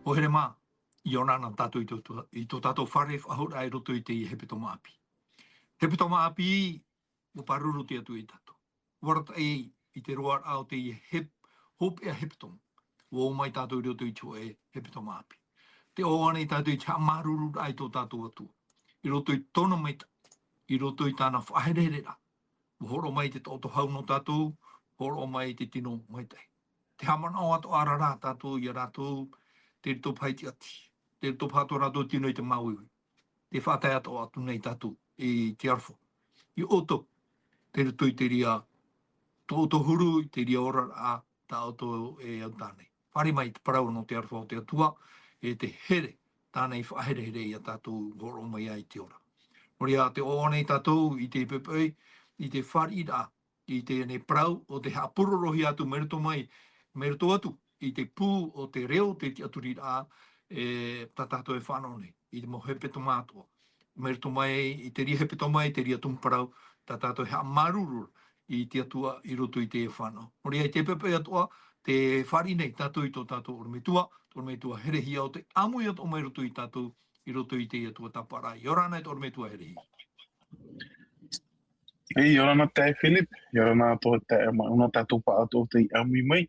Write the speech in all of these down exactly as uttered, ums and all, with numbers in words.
Poherema, ʻia ora na tātou i tō, tō, i tō tātou fare faʻahou raʻa i roto i teie hepetoma ʻāpī. Hepetoma ʻāpī, ʻua pāruru te Atua ia tātou. ʻUa arataʻi i te roaraʻa o teie hep-, hopeʻa hepetoma. ʻUa ō mai tātou i roto i te hōʻē hepetoma ʻāpī. Tē ʻoaʻoa nei tātou i te haʻamāuruururaʻa i tō tātou Atua. I roto i tōna maitaʻi, i roto i tāna faʻaherehereraʻa. ʻUa hōroʻa mai te taʻoto hau nō tātou, hōroʻa mai te tino maitaʻi. Tē haʻamanaʻo atoʻa ra tātou ia rātou, tei roto paʻi i te ʻati, tei roto paʻi tō rātou tino i te māuiui. Tē faʻatae atoʻa atu nei tātou i te aroha. Ia ʻoutou, tei roto i te reira, tō ʻoutou huru, i te reira oraraʻa, tā ʻoutou e au tāne. Fāriʻi mai te parau nō te aroha o te Atua, e te here, tāna i faʻaherehere ia tātou hōroʻa mai ai i te ora. Nō reira, tē ʻoaʻoa nei tātou i te poʻipoʻi, i te fāriʻiraʻa, i teie nei parau o te haʻapurorohia atu mai roto mai, mai roto atu, i te pū o te reo, te tiʻaturiraʻa, e, tā tātou e fānaʻo nei, i te mau hepetoma atoʻa. Mai roto mai, i te reira hepetoma, i te reira tumu parau, tā tātou e haʻamāuruuru i te Atua i roto i te fānaʻo. Nō reira, i te poʻipoʻi atoʻa, tē fāriʻi nei tātou i tō tātou ʻorometua, tō ʻorometua herehia ʻo tē ʻāmui atoʻa mai roto ia tātou, i roto i teie tuatāpaparaʻa. ʻIa ora na i tō ʻorometua herehia. E, ʻia ora na taeaʻe Philip, ʻia ora na atoʻa taeaʻe Mauna, tātou pāʻatoʻa tei ʻāmui mai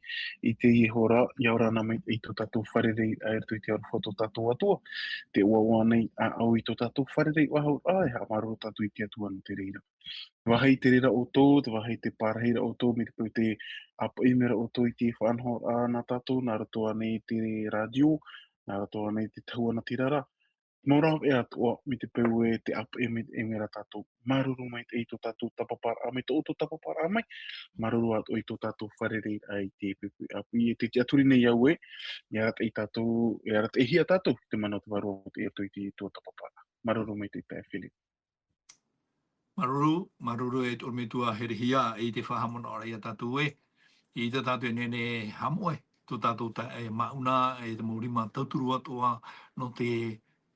i teie hora, ʻia ora na mai i tō tātou fārereiraʻa i roto i te aroha o tō tātou Atua. Tē ʻoaʻoa nei ʻāʻau i tō tātou fārereiraʻa, e haʻamāuruuru tātou i te Atua nō te reira. Te vāhi i te reira ʻoutou, te vāhi i te pārahi ra ʻoutou, mai te peu tē ʻāpeʻe mai ra ʻoutou i te faʻanahoraʻa nā tātou, nā roto ānei i te rātio, nā roto ānei i te tahua nā te rara. Mau rāveʻa atoʻa, mai te peu ē tē ʻāpeʻe mai, e mai ra tātou. Māuruuru maitaʻi i tō tātou tāpaparaʻa mai, tō ʻoutou tāpaparaʻa mai. Māuruuru atoʻa i tō tātou fārereiraʻa i te poʻipoʻi ʻāpī. E te tiʻaturi nei au ē, ʻia arataʻi tātou, ʻia arataʻihia tātou, te mana o te Vārua Maitaʻi i roto i te, i tō tāpaparaʻa. Māuruuru maitaʻi taeaʻe Philip. Māuruuru, māuruuru e tō ʻorometua herehia, i te faʻahaʻamanaʻoraʻa ia tātou ē. I tā tātou e nehenehe e haʻamoʻe, tō tātou taeaʻe Mauna, e te mau rima tauturu atoʻa, nō te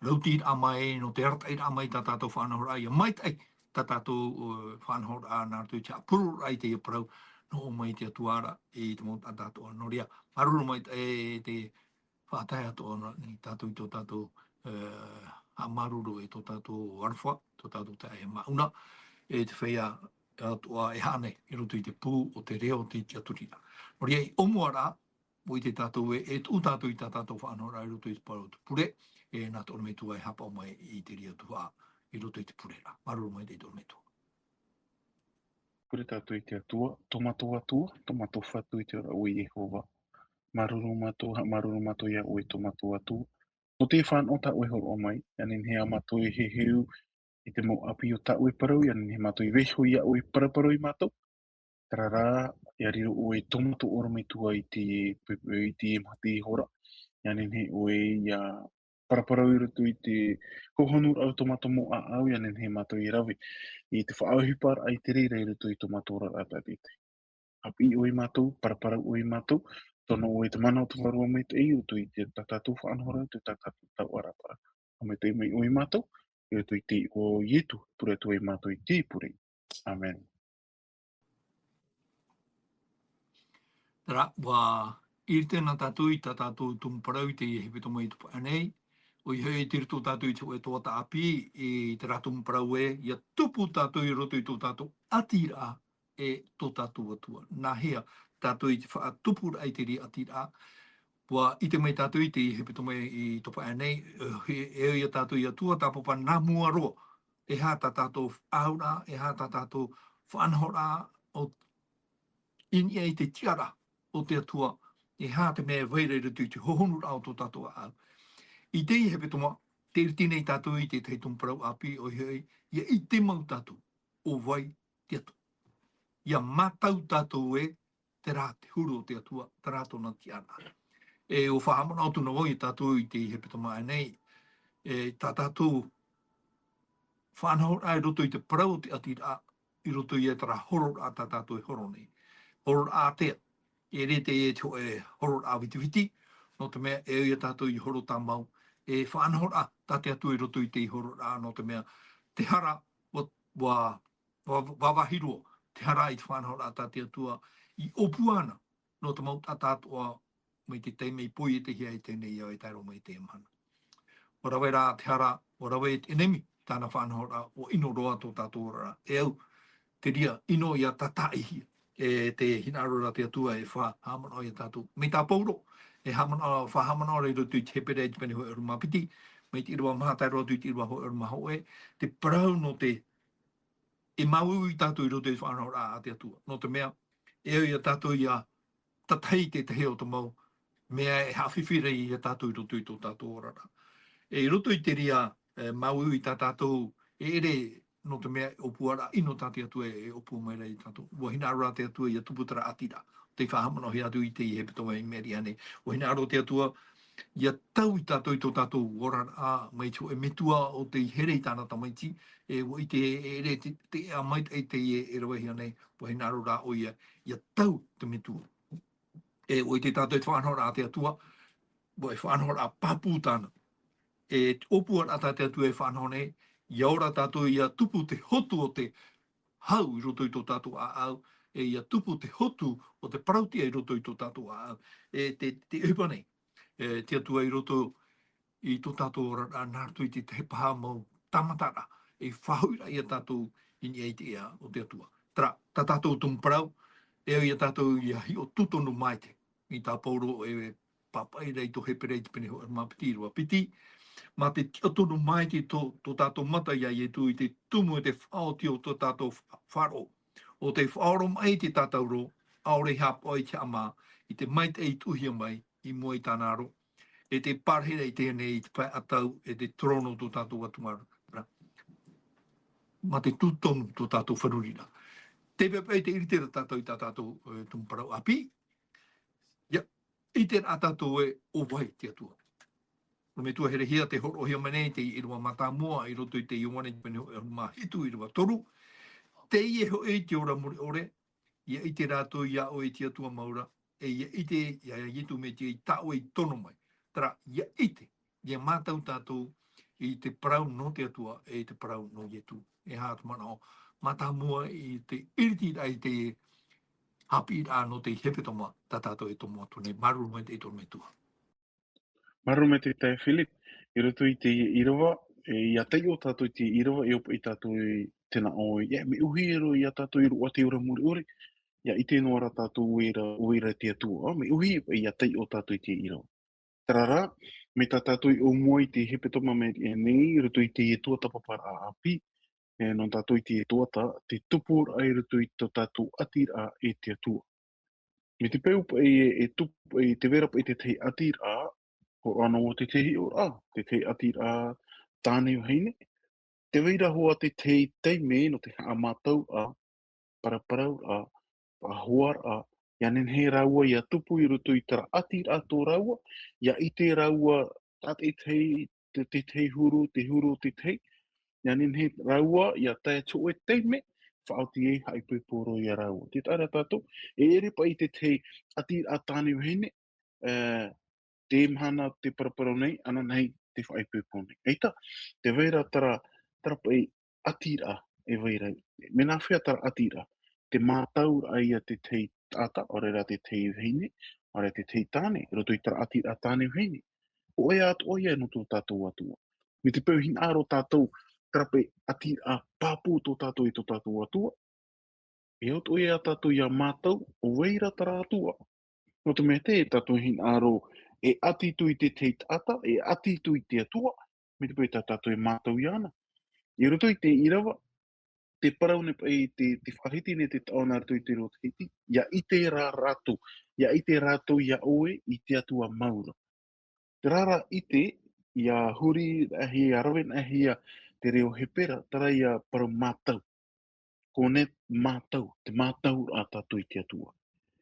rautiraʻa mai, nō te arataʻiraʻa mai tā tātou faʻanahoraʻa, ʻia maitaʻi tā tātou, ē, faʻanahoraʻa, nā roto i te haʻapurororaʻa i teie parau, nō ʻō mai te Atua ra, i te mau taʻata atoʻa. Nō reira, māuruuru maitaʻi e te faʻatae atoʻa nei tātou i tō tātou, ē, haʻamāuruuru i tō tātou aroha, tō tātou taeaʻe Mauna, e te feiā atoʻa e haʻa nei, i roto i te pū o te reo, te tiʻaturiraʻa. Nō reira, i ʻōmuaraʻa, ʻua ʻite tātou ē, e tuʻu tātou i tā tātou faʻanahoraʻa i roto i te parau o te pure, e nā tō ʻorometua e haʻapaʻo mai i te reira tuhaʻa i roto i te pureraʻa. Māuruuru maitaʻi tō ʻorometua. Pure tātou i te Atua, tō mātou Atua, tō mātou Fatu i te ora ʻo Iehova. Māuruuru mātou, haʻamāuruuru mātou iā ʻoe tō mātou Atua. Nō te fānaʻo tā ʻoe hōroʻa mai, ʻia nehenehe ā mātou e heheu i te mau ʻāpī o tā ʻoe parau, ʻia nehenehe mātou e vaiiho iā ʻoe, paraparau ia mātou. Terā rā, ʻia riro ʻoe tō mātou ʻorometua i te, i te maha i te hora. ʻIa nehenehe ʻoe ʻia paraparau i roto i te hohonuraʻa o tō mātou mau ʻāʻau, ʻia nehenehe mātou e rave i te faʻaʻohiparaʻa i te reira i roto i tō mātou oraraʻa tātaʻitahi. ʻĀpī ʻoe ia mātou, paraparau ʻoe ia mātou, tono ʻoe te mana o te Vārua Maitaʻi i roto i te, tā tātou faʻanahoraʻa, i te tā tātou tauʻaraʻa. ʻA maitaʻi mai ʻoe ia mātou, i roto i te iʻoa o Ietu, pure atu ai mātou i te pure. ʻĀmene. Terā, ʻua ʻite na tātou i tā tātou tumu parau i teie hepetoma i topa nei. ʻOia hoʻi, tei roto tātou i te hōʻē tuatāpaparaʻa, i terā tumu parau ē, ʻia tupu tātou i roto i tō tātou ʻatiraʻa e tō tātou Atua. Nāhea tātou i te faʻatupuraʻa i te reira ʻatiraʻa? ʻUa ʻite mai tātou i teie hepetoma i topa nei, e, e ʻoia tātou ʻia tuatāpapa nā mua roa. E aha tā tātou faʻaauraʻa, e aha tā tātou faʻanahoraʻa, ʻo i niʻa i te tiʻaraʻa o te Atua, e aha te mea e vai ra i roto i te hohonuraʻa o tō tātou ʻāʻau. I teie hepetoma, tē ʻite nei tātou i te tahi tumu parau ʻāpī, ʻoia hoʻi, ʻia ʻite mau tātou ʻo vai te Atua. ʻIa mātau tātou ē, terā te huru o te Atua, terā tōna tiʻaraʻa. E ʻua faʻahaʻamanaʻo atu na vau ia tātou i teie hepetoma nei, e tā tātou faʻanahoraʻa i roto i te parau o te ʻatiraʻa, i roto ia terā hororaʻa tā tātou e horo nei. Hororaʻa ātea, e ʻere teie te hōʻē hororaʻa vitiviti, nō te mea e ʻoia tātou i horo tāmau, e faʻanahoraʻa tā te Atua i roto i te hororaʻa, nō te mea te hara, ʻua, ʻua, ʻua, ʻua vāhi roa, te hara i te faʻanahoraʻa tā te Atua i ʻōpua ana, nō te mau taʻata atoʻa mai te taime i poietehia ai teie nei ao e tae roa mai i teie mahana. Ua rave rā te hara, ua rave te ʻenemi, tāna faʻanahoraʻa, ua ʻino roa tō tātou oraraʻa. E au, te reira, ʻino ʻia tātaʻihia. E te hinaʻaro ra te Atua e faʻahaʻamanaʻo ia tātou. Mai tā Paulo, e haʻamanaʻo, faʻahaʻamanaʻo ra i roto i te Hepera i te pene hōʻē ʻahuru mā piti, mai te ʻīrava maha tae roa atu i te ʻīrava hōʻē ʻahuru mā hōʻē, te parau nō te, e māuiui tātou i roto i te faʻanahoraʻa a te Atua. Nō te mea, e au ia tātou ʻia tātaʻi i te tahi o te mau mea e haʻafifi ra ia tātou i roto i tō tātou oraraʻa. E i roto i te reira, e, māuiui tā tātou, e ʻere nō te mea e ʻōpuaraʻa ʻino tā te Atua e, e ʻōpua mai ra ia tātou. Ua hinaʻaro rā te Atua ʻia tupu terā ʻātiraʻa. Tē faʻahaʻamanaʻohia atu i te hepetoma i maʻiri aʻe nei. Ua hinaʻaro te Atua ʻia tau ia tātou i tō tātou oraraʻa, mai te hōʻē metua o tei here i tāna tamaiti, e ua ʻite e ʻere te, te ʻēʻa maitaʻi teie e, e ravehia nei, ua hinaʻaro rā ʻoia ʻia tau te metua. E ua ʻite tātou i te faʻanahoraʻa a te Atua, ua e faʻanahoraʻa pāpū tāna. E te ʻōpuaraʻa tā te Atua e faʻanaho nei, ʻia ora tātou ʻia tupu te hotu o te hau i roto i tō tātou ʻāʻau, e ʻia tupu te hotu o te parauʻtiʻa i roto i tō tātou ʻāʻau. E te, te ʻohipa nei, e te Atua i roto i tō tātou oraraʻa nā roto i te tahi paha mau tāmataraʻa, e faʻahoʻiraʻa ia tātou i niʻa i te ʻēʻa o te Atua. Terā, tā tātou tumu parau, e au ia tātou ʻia hiʻo tūtonu maite. I tā Paulo e pāpaʻi ra i tō Hepera i te pene hōʻē ʻahuru mā piti, ʻīrava piti, mā te tiʻatonu maite tō, tō tātou mata ia Ietu i te tumu e te faʻaoti o tō tātou fa-, faʻaroʻo. ʻO tei faʻaoromaʻi i te tātauro, ʻaore i haʻapaʻo i te haʻamā, i te maitaʻi i tuʻuhia mai, i mua i tāna aro, e tei pārahi ra i teie nei i te pae ʻatau, e te terōno o tō tātou Atua ra. Mā te tūtonu tō tātou fārerei-raʻa. Tē peʻapeʻa i te ʻiritiraʻa tātou i tā tātou, e, tumu parau ʻāpī. ʻIa ʻite rā tātou ē ʻo vai te Atua. Nō te mea ʻua herehia te hōroʻahia mai nei te ʻīrava mātāmua i roto i te Ioane i te pene hōʻē ʻahuru mā hitu, ʻīrava toru. Teie hoʻi te ora mure ʻore, ʻia ʻite rātou iā ʻoe te Atua mau ra, e ʻia ʻite iā Ietu Metia tā ʻoe i tono mai. Terā, ʻia ʻite, ʻia mātau tātou i te parau nō te Atua, e i te parau nō Ietu. E aha te manaʻo mātāmua i te ʻiritiraʻa i te haʻapiʻiraʻa nō te hepetoma tā tātou e tomo atu nei. Māuruuru maitaʻi i tō ʻoe metua. Māuruuru maitaʻi Philip, i roto i te ʻīrava, e, ʻia taiʻo tātou i te ʻīrava, e ʻōpuaʻi tātou i te nā ʻō, e, mea ʻuhi roa ia tātou i roaʻa i te ora mure ʻore, ʻia ʻite noa ra tātou ʻo vai ra, ʻo vai ra te Atua, mea ʻuhi ʻia taiʻo tātou i te ʻīrava. Terā rā, mai tā tātou i ʻōmua i te hepetoma maʻiri aʻe nei, i roto i te tuatāpaparaʻa ʻāpī, e, nō tātou i te tuatāpapa, te tupuraʻa i roto i tō tātou ʻatiraʻa e te Atua. Mai te peu paʻi e, e tupu, e tē vai ra paʻi te tahi ʻatiraʻa, hōroʻa noa te tahi hiʻoraʻa, te tahi ʻatiraʻa tāne vahine. Tē vai ra hoʻi te tahi taime nō te haʻamātauraʻa, paraparauraʻa, faʻahoaraʻa, ʻia nehenehe rāua ʻia tupu i roto i terā ʻatiraʻa tō rāua, ʻia ʻite rāua tā te tahi, te, te tahi huru, te huru o te tahi, ʻia nehenehe rāua ʻia tae atu i te hōʻē taime, faʻaoti ai haʻaipoipo roa ia rāua. Tē taʻa ra tātou, e ʻere paʻi te tahi ʻatiraʻa tāne vahine, e, te mahana te paraparau nei, ananahi te faʻaipoipo nei. ʻAita, tē vai ra terā, terā paʻi ʻatiraʻa e vai ra. Mea nāfea terā ʻatiraʻa? Te mātauraʻa ia te tahi taʻata, ʻaore rā te tahi vahine, ʻaore te tahi tāne, i roto i terā ʻatiraʻa tāne vahine. Hōʻē atoʻa ia nō tō tātou Atua. Mai te peu hinaʻaro tātou, terā paʻi ʻatiraʻa pāpū tō tātou i tō tātou Atua, e au atoʻa ia tātou ʻia mātau ʻo vai ra terā Atua. Nō te mea tē tātou hinaʻaro e ʻati atu i te tahi taʻata, e ʻati atu i te Atua, mai te peu tā tātou e mātau iāna. I roto i te ʻīrava, te parau nei paʻi te, te faʻahiti nei te taʻo nā roto i te reo Tahiti, ʻia ʻite rā rātou, ʻia ʻite rātou iā ʻoe i te Atua mau ra. Terā rā ʻite, ʻia huri, ʻia rave nā hea te reo Hepera, terā ia parau mātau. Konē mātau, te mātauraʻa tātou i te Atua.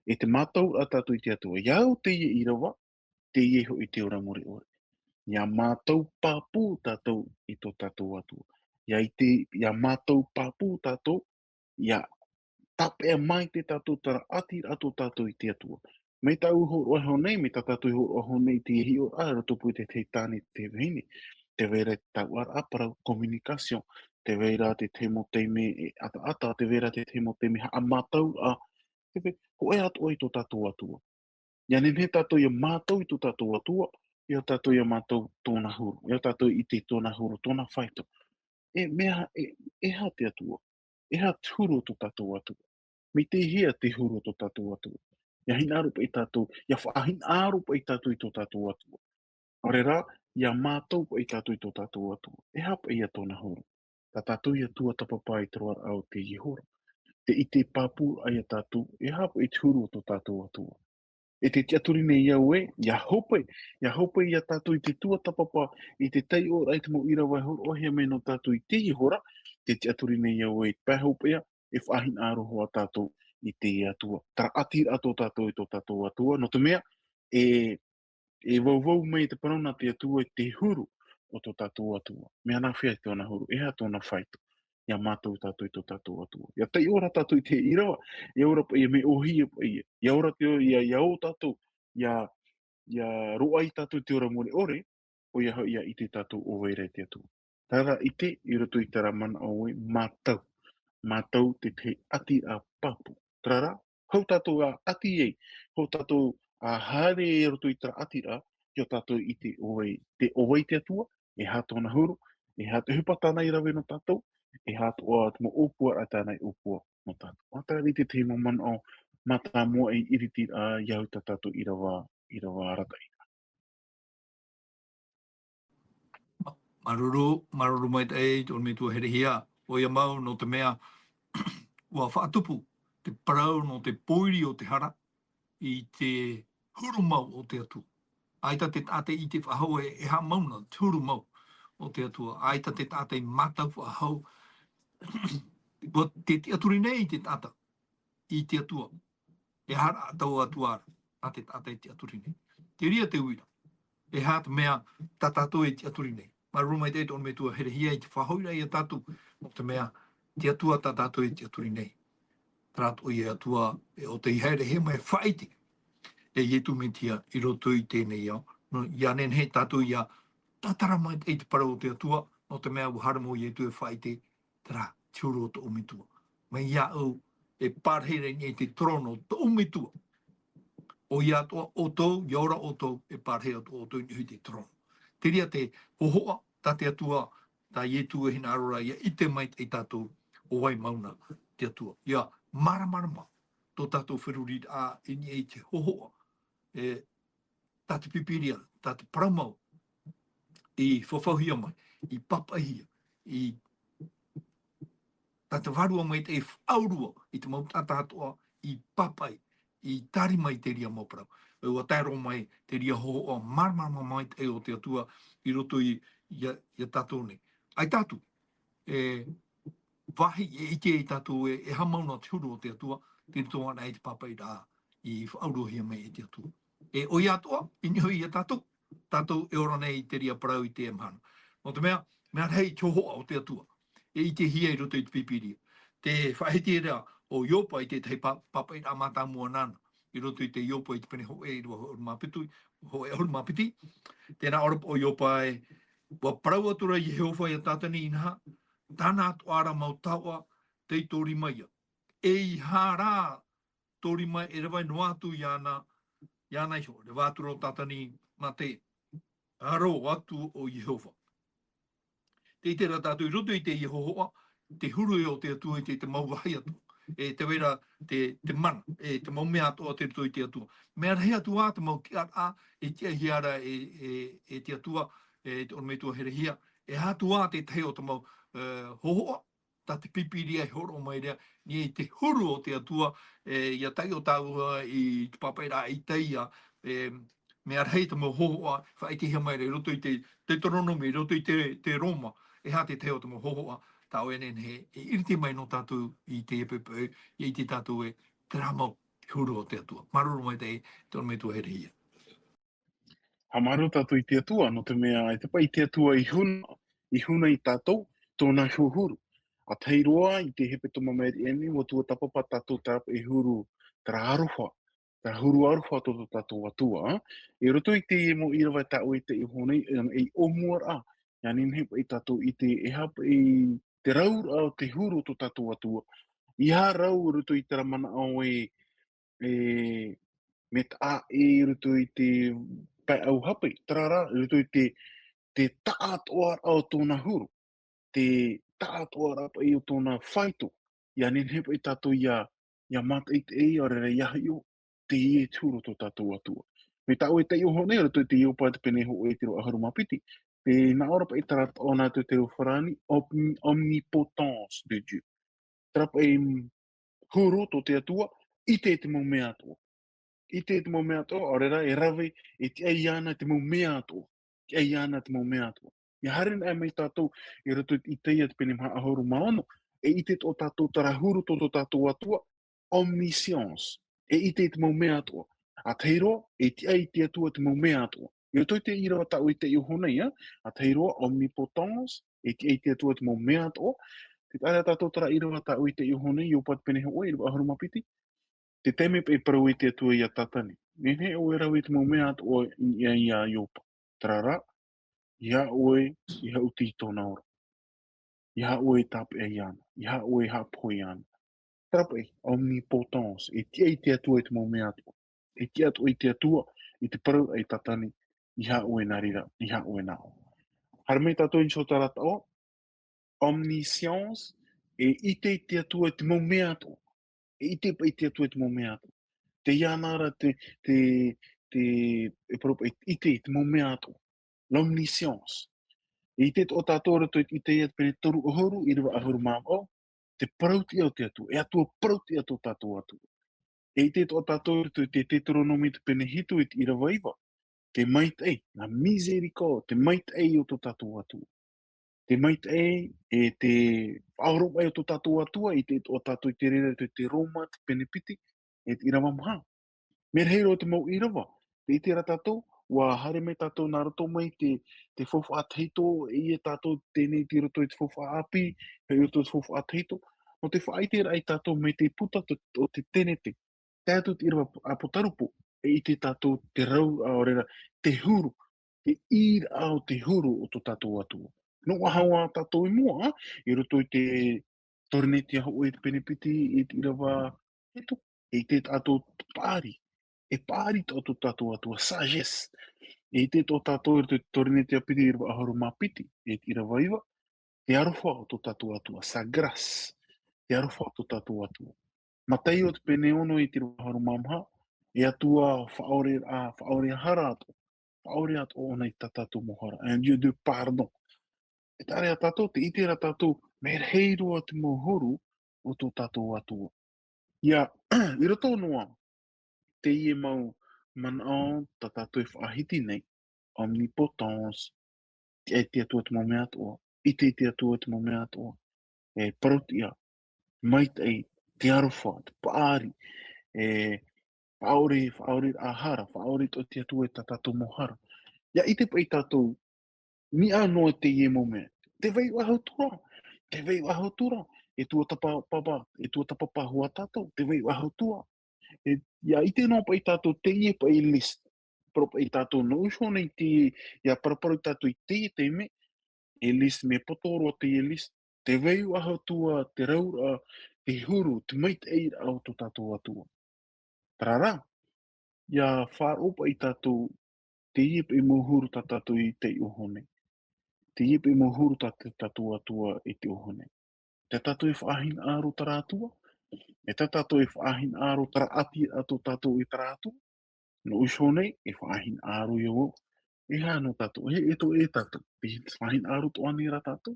E te mātauraʻa tātou i te Atua. ʻIa au teie ʻīrava, teie hoʻi te ora mure ʻore. ʻIa mātau pāpū tātou i tō tātou Atua. ʻIa ʻite, ʻia mātau pāpū tātou, ʻia tāpeʻa maite tātou terā ʻatiraʻa tō tātou i te Atua. Mai tāʻu hōroʻa iho nei, mai tā tātou i hōroʻa iho nei i te hiʻoraʻa, i roto pū i te tahi tāne, te vahine. Tē vai ra te tauturu parau, communication. Tē vai ra te tahi mau taime e ʻataʻata, tē vai ra te tahi mau taime haʻamātauraʻa. Tē vai, hōʻē atoʻa i tō tātou Atua. Ia nehenehe tātou ia mātau i tō tātou Atua, ia tātou ia mātau tōna huru, ia tātou ʻite tōna huru, tōna faito. E, mea, e, e aha te Atua? E aha te huru o tō tātou Atua? Mai te hea te huru o tō tātou Atua? Ia hinaʻaro paʻi tātou, ia faʻahinaʻaro paʻi tātou i tō tātou Atua. ʻAore rā, ia mātau paʻi tātou i tō tātou Atua. E aha paʻi ia tōna huru? Tā tātou ia tuatāpapa i te roaraʻa o teie hora. Te ʻite pāpū ia tātou, e aha paʻi te huru o tō tātou Atua. E te tiʻaturi nei au ē, ia hope, ia hope ia tātou i te tuatāpapa, i te taiʻoraʻa, i te mau ʻīrava e hōroʻahia mai nō tātou i teie hora, te tiʻaturi nei au ē, pae hopeʻa, e faʻahinaʻaro hoʻi tātou i te Atua. Terā ʻatiraʻa tō tātou i tō tātou Atua, nō te mea, e, e vauvau mai te parau nā te Atua i te huru o tō tātou Atua. Mea nāfea tōna huru, e aha tōna faito. Ia mātau tātou i tō tātou Atua. Ia taiʻo ra tātou i te ʻīrava, ia ora paʻi ia, mea ʻōhie paʻi ia. Ia ora te, ia, ia ō tātou, ia, ia roaʻa tātou i te ora mure ʻore, ʻoia hoʻi ia ʻite tātou ʻo vai ra te Atua. Terā ʻite i roto i terā manaʻo ē mātau. Mātau te tahi ʻatiraʻa pāpū. Terā rā, hou tātou ʻa ʻati ai, hou tātou ʻa haere i roto i terā ʻatiraʻa, ia tātou ʻite ʻo vai, te, ʻo vai te Atua, e aha tōna huru, e aha te ʻohipa tāna i rave nō tātou, e aha atoʻa te mau ʻōpuaraʻa tāna i ʻōpua nō tātou. ʻA terā rā te tahi mau manaʻo mātāmua e ʻiritiraʻa, ia au tā tātou ʻīrava, ʻīrava arataʻi. Māuruuru, māuruuru maitaʻi, te ʻorometua Herehia. ʻOia mau, nō te mea, ʻua faʻatupu te parau nō te pōiri o te hara i te huru mau o te Atua. ʻAita te taʻata i ʻite faʻahou e, e aha mau na te huru mau o te Atua. ʻAita te taʻata i mātau faʻahou. ʻUa te tiʻaturi nei te taʻata i te Atua. E aha rā taua Atua ra, a te taʻata e tiʻaturi nei. Te reira te uira. E aha te mea tā tātou e tiʻaturi nei. Māuruuru maitaʻi te ʻorometua Herehia i te faʻahoʻiraʻa ia tātou, nō te mea, te Atua tā tātou e tiʻaturi nei. Terā atoʻa ia Atua, e ʻo tei haerehia mai faʻaʻite e Ietu Metia i roto i teie nei ao. Nō, ia nehenehe tātou ia tātara maitaʻi te parau o te Atua, nō te mea ʻua haere mau Ietu e faʻaʻite, terā, te huru o tōʻu Metua. Mai iāʻu, e pārahi ra i niʻa i te terōno o tōʻu Metua. ʻOia atoʻa ʻoutou, ia ora ʻoutou, e pārahi atoʻa ʻoutou i niʻa i te terōno. Te reira te hōhoʻa, tā te Atua, tā Ietu e hinaʻaro ra, ia ʻite maitaʻi tātou, ʻo vai mau na te Atua. Ia māramarama tō tātou feruriraʻa i niʻa i te hōhoʻa, e, tā te Pīpīria, tā te parau mau, i fafauhia mai, i pāpaʻihia, i tā te Vārua Maitaʻi e faʻaurua i te mau taʻata atoʻa i pāpaʻi, i tārima i te reira mau parau. E ʻua tae roa mai te reira hōhoʻa māramarama maitaʻi o te Atua i roto i, ia, ia tātou nei. ʻAita atu, e, vāhi e ʻite ai tātou e, e aha mau na te huru o te Atua, tei roto anaʻe i te pāpaʻiraʻa i faʻauruahia mai e te Atua. E ʻoia atoʻa, i niʻa hoʻi ia tātou, tātou e ora nei i te reira parau i teie mahana. Nō te mea, mea rahi te hōhoʻa o te Atua. E ʻitehia i roto i te Pīpīria. Tē faʻahiti ra ʻo Iopa i te tahi pā-, pāpaʻiraʻa mātāmua nāna. I roto i te Iopa i te pene hōʻē ʻahuru mā piti, hōʻē ʻahuru mā piti. Tē nā ʻō ra ʻo Iopa ē, ʻua parau atu ra Iehova ia Tātani inaha, tāna atoʻa ra mau taoʻa tei tō rima ia. E ʻeiaha rā tō rima e rave noa atu iāna, iāna iho, reva atu ra ʻo Tātani mā te aro atu o Iehova. Tē ʻite ra tātou i roto i teie hōhoʻa, te huru o te Atua i te, te mau vāhi atu. E tē vai ra te, te mana, e te mau mea atoʻa tei roto i te Atua. Mea rahi atu ā te mau tiʻaraʻa, e tiʻahia ra e, e, e te Atua, e te ʻorometua Herehia. E aha atu ā te tahi o te mau, e, hōhoʻa, tā te Pīpīria e hōroʻa mai ra, i te huru o te Atua, e, ʻia taiʻo tāua i te pāpaʻiraʻa Isaia, e, mea rahi te mau hōhoʻa, faʻaʻitehia mai ra i roto i te, Teuteronome, i roto i te, te Roma, e aha te tahi o te mau hōhoʻa, tā ʻoe e nehenehe, e iriti mai nō tātou i teie poʻipoʻi, ʻia ʻite tātou ē, terā mau, te huru o te Atua. Māuruuru maitaʻi, te ʻorometua Herehia. Haʻamāuruuru tātou i te Atua, nō te mea, e te paʻi te Atua i huna, i huna ia tātou, tōna huru. ʻA tahi roa, i te hepetoma maitaʻi nei, ʻua tuatāpapa tātou terā paʻi huru, terā aroha, terā huru aroha tō, tō tātou Atua, ā? I roto i teie mau ʻīrava tā ʻoe i taiʻo nei, e, e ʻōmuaraʻa, ʻia nehenehe paʻi tātou i ʻite, e aha paʻi te rauraʻa o te huru o tō tātou Atua. ʻEiaha rau i roto i terā manaʻo ē, e, mea taʻa ʻē i roto i te pae ʻauhape, terā rā, i roto i te, te taʻatoʻaraʻa o tōna huru, te taʻatoʻaraʻa paʻi o tōna faito, ʻia nehenehe paʻi tātou ʻia, ʻia mātaʻitaʻi, ʻaore rā ʻia hiʻo, teie te huru o tō tātou Atua. Mai tā ʻoe taiʻo iho nei, i roto i te Ioba te pene hōʻē e te ʻīrava ʻahuru mā piti, tē nā ʻō ra paʻi terā taʻo nā te reo farāni, omni-, omnipotence de Dieu. Terā paʻi huru tō te Atua, ʻite i te mau mea atoʻa. ʻIte i te mau mea atoʻa, ʻaore rā, e rave, e tiʻa iāna te mau mea atoʻa. Tiʻa iāna te mau mea atoʻa. ʻIa haere anaʻe mai tātou, i roto i te Itaia te pene maha ʻahuru mā ono, e ʻite tō tātou terā huru tō tō tātou Atua, omniscience. E ʻite i te mau mea atoʻa. ʻA tahi roa, e tiʻa i te Atua te mau mea atoʻa. I roto i te ʻīrava tā ʻoe i taiʻo iho nei, ā? ʻA tahi roa, omnipotence, e tiʻa i te Atua te mau mea atoʻa. Tē taʻa ra tātou terā ʻīrava tā ʻoe i taiʻo iho nei, Ioba te pene hōʻē, ʻīrava ʻahuru mā piti. Te taime paʻi e parau ai te Atua ia Satani, nehenehe ʻoe e rave i te mau mea atoʻa i niʻa ia Ioba. Terā rā, ʻeiaha ʻoe e haʻuti i tōna ora. ʻEiaha ʻoe e tāpeʻa iāna. ʻEiaha ʻoe e haʻapohe iāna. Terā paʻi, omnipotence, e tiʻa i te Atua i te mau mea atoʻa. E tiʻa atoʻa i te Atua, i te parau a Satani, ʻeiaha ʻoe nā reira, ʻeiaha ʻoe nā ʻō. Haere mai tātou i niʻa i terā taʻo, omniscience, e ʻite i te Atua i te mau mea atoʻa. E ʻite paʻi i te Atua i te mau mea atoʻa. Tē iāna ra te, te, te, e parau paʻi, ʻite i te mau mea atoʻa. L'omniscience. E ʻite atoʻa tātou i roto i te Itaia te pene toru ʻahuru, ʻīrava ʻahuru mā vaʻu, te parau-tiʻa o te Atua, e Atua parau-tiʻa tō tātou Atua. E ʻite atoʻa tātou i roto i te Teuteronome te pene hitu i te ʻīrava iva, te maitaʻi, la miséricorde, te maitaʻi o tō tātou Atua. Te maitaʻi, e te faʻaoromaʻi o tō tātou Atua, e ʻite atoʻa tātou i te reira i roto i te Roma te pene piti, e te ʻīrava maha. Mea rahi roa te mau ʻīrava, tē ʻite ra tātou, ʻua haere mai tātou nā roto mai te, te faufaʻa tahito, e ʻia tātou teie nei i roto i te faufaʻa ʻāpī, e i roto i te faufaʻa tahito. Nō te faʻaʻiteraʻa ia tātou mai te puta o te, o te Tenete, tae atu i te ʻīrava ʻApotarupo, e ʻite tātou te rau, ʻaore rā, te huru, te ʻīraʻa o te huru o tō tātou Atua. Nō ʻaha ā tātou i mua, i roto i te Torinetiā hōʻē te pene piti i te ʻīrava hitu, e ʻite tātou te paʻari, e paʻari atoʻa tō tātou Atua, sagesse. E ʻite atoʻa tātou i roto i te Torinetiā piti ʻīrava ʻahuru mā piti, e te ʻīrava iva, te aroha o tō tātou Atua, sa grâce, te aroha o tō tātou Atua. Mataio te pene ono i te ʻīrava ʻahuru mā maha, e Atua faʻaʻore, ā, faʻaʻore hara atoʻa, faʻaʻore atoʻa ʻōna i tā tātou mau hara, un Dieu de pardon. E taʻa ra ia tātou, tē ʻite ra tātou, mea rahi roa te mau huru o tō tātou Atua. ʻIa, i roto noa, teie mau manaʻo tā tātou e faʻahiti nei, omnipotence, tiʻa i te Atua te mau mea atoʻa, ʻite i te Atua te mau mea atoʻa, e parau-tiʻa, maitaʻi, te aroha, te paʻari, e faʻaʻore, faʻaʻore ā hara, faʻaʻore atoʻa te Atua i tā tātou mau hara. ʻIa ʻite paʻi tātou, niʻa noa teie mau mea. Tē vai ʻahu atu ra, tē vai ʻahu atu ra, e tuatāpapa, e tuatāpapa hoʻi tātou, tē vai ʻahu atu ra. E, ʻia ʻite noa paʻi tātou teie paʻi liste. Parau paʻi tātou nō ʻō nei te, ʻia paraparau tātou i teie taime, e liste mea poto roa teie liste. Tē vai ʻahu atu ra te rauraʻa, te huru, te maitaʻiraʻa o tō tātou Atua. Terā rā, ʻia faʻaroʻo paʻi tātou, teie paʻi mau huru tā tātou i taiʻo iho nei. Teie paʻi mau huru tā te tātou Atua i taiʻo iho nei. Tē tātou e faʻahinaʻaro terā Atua, e tē tātou e faʻahinaʻaro terā ʻati a tō tātou i terā Atua. Nō ʻō nei, e faʻahinaʻaro ia vau. E aha nō tātou, e, e tō, e tātou, e faʻahinaʻaro atoʻa nei rā tātou.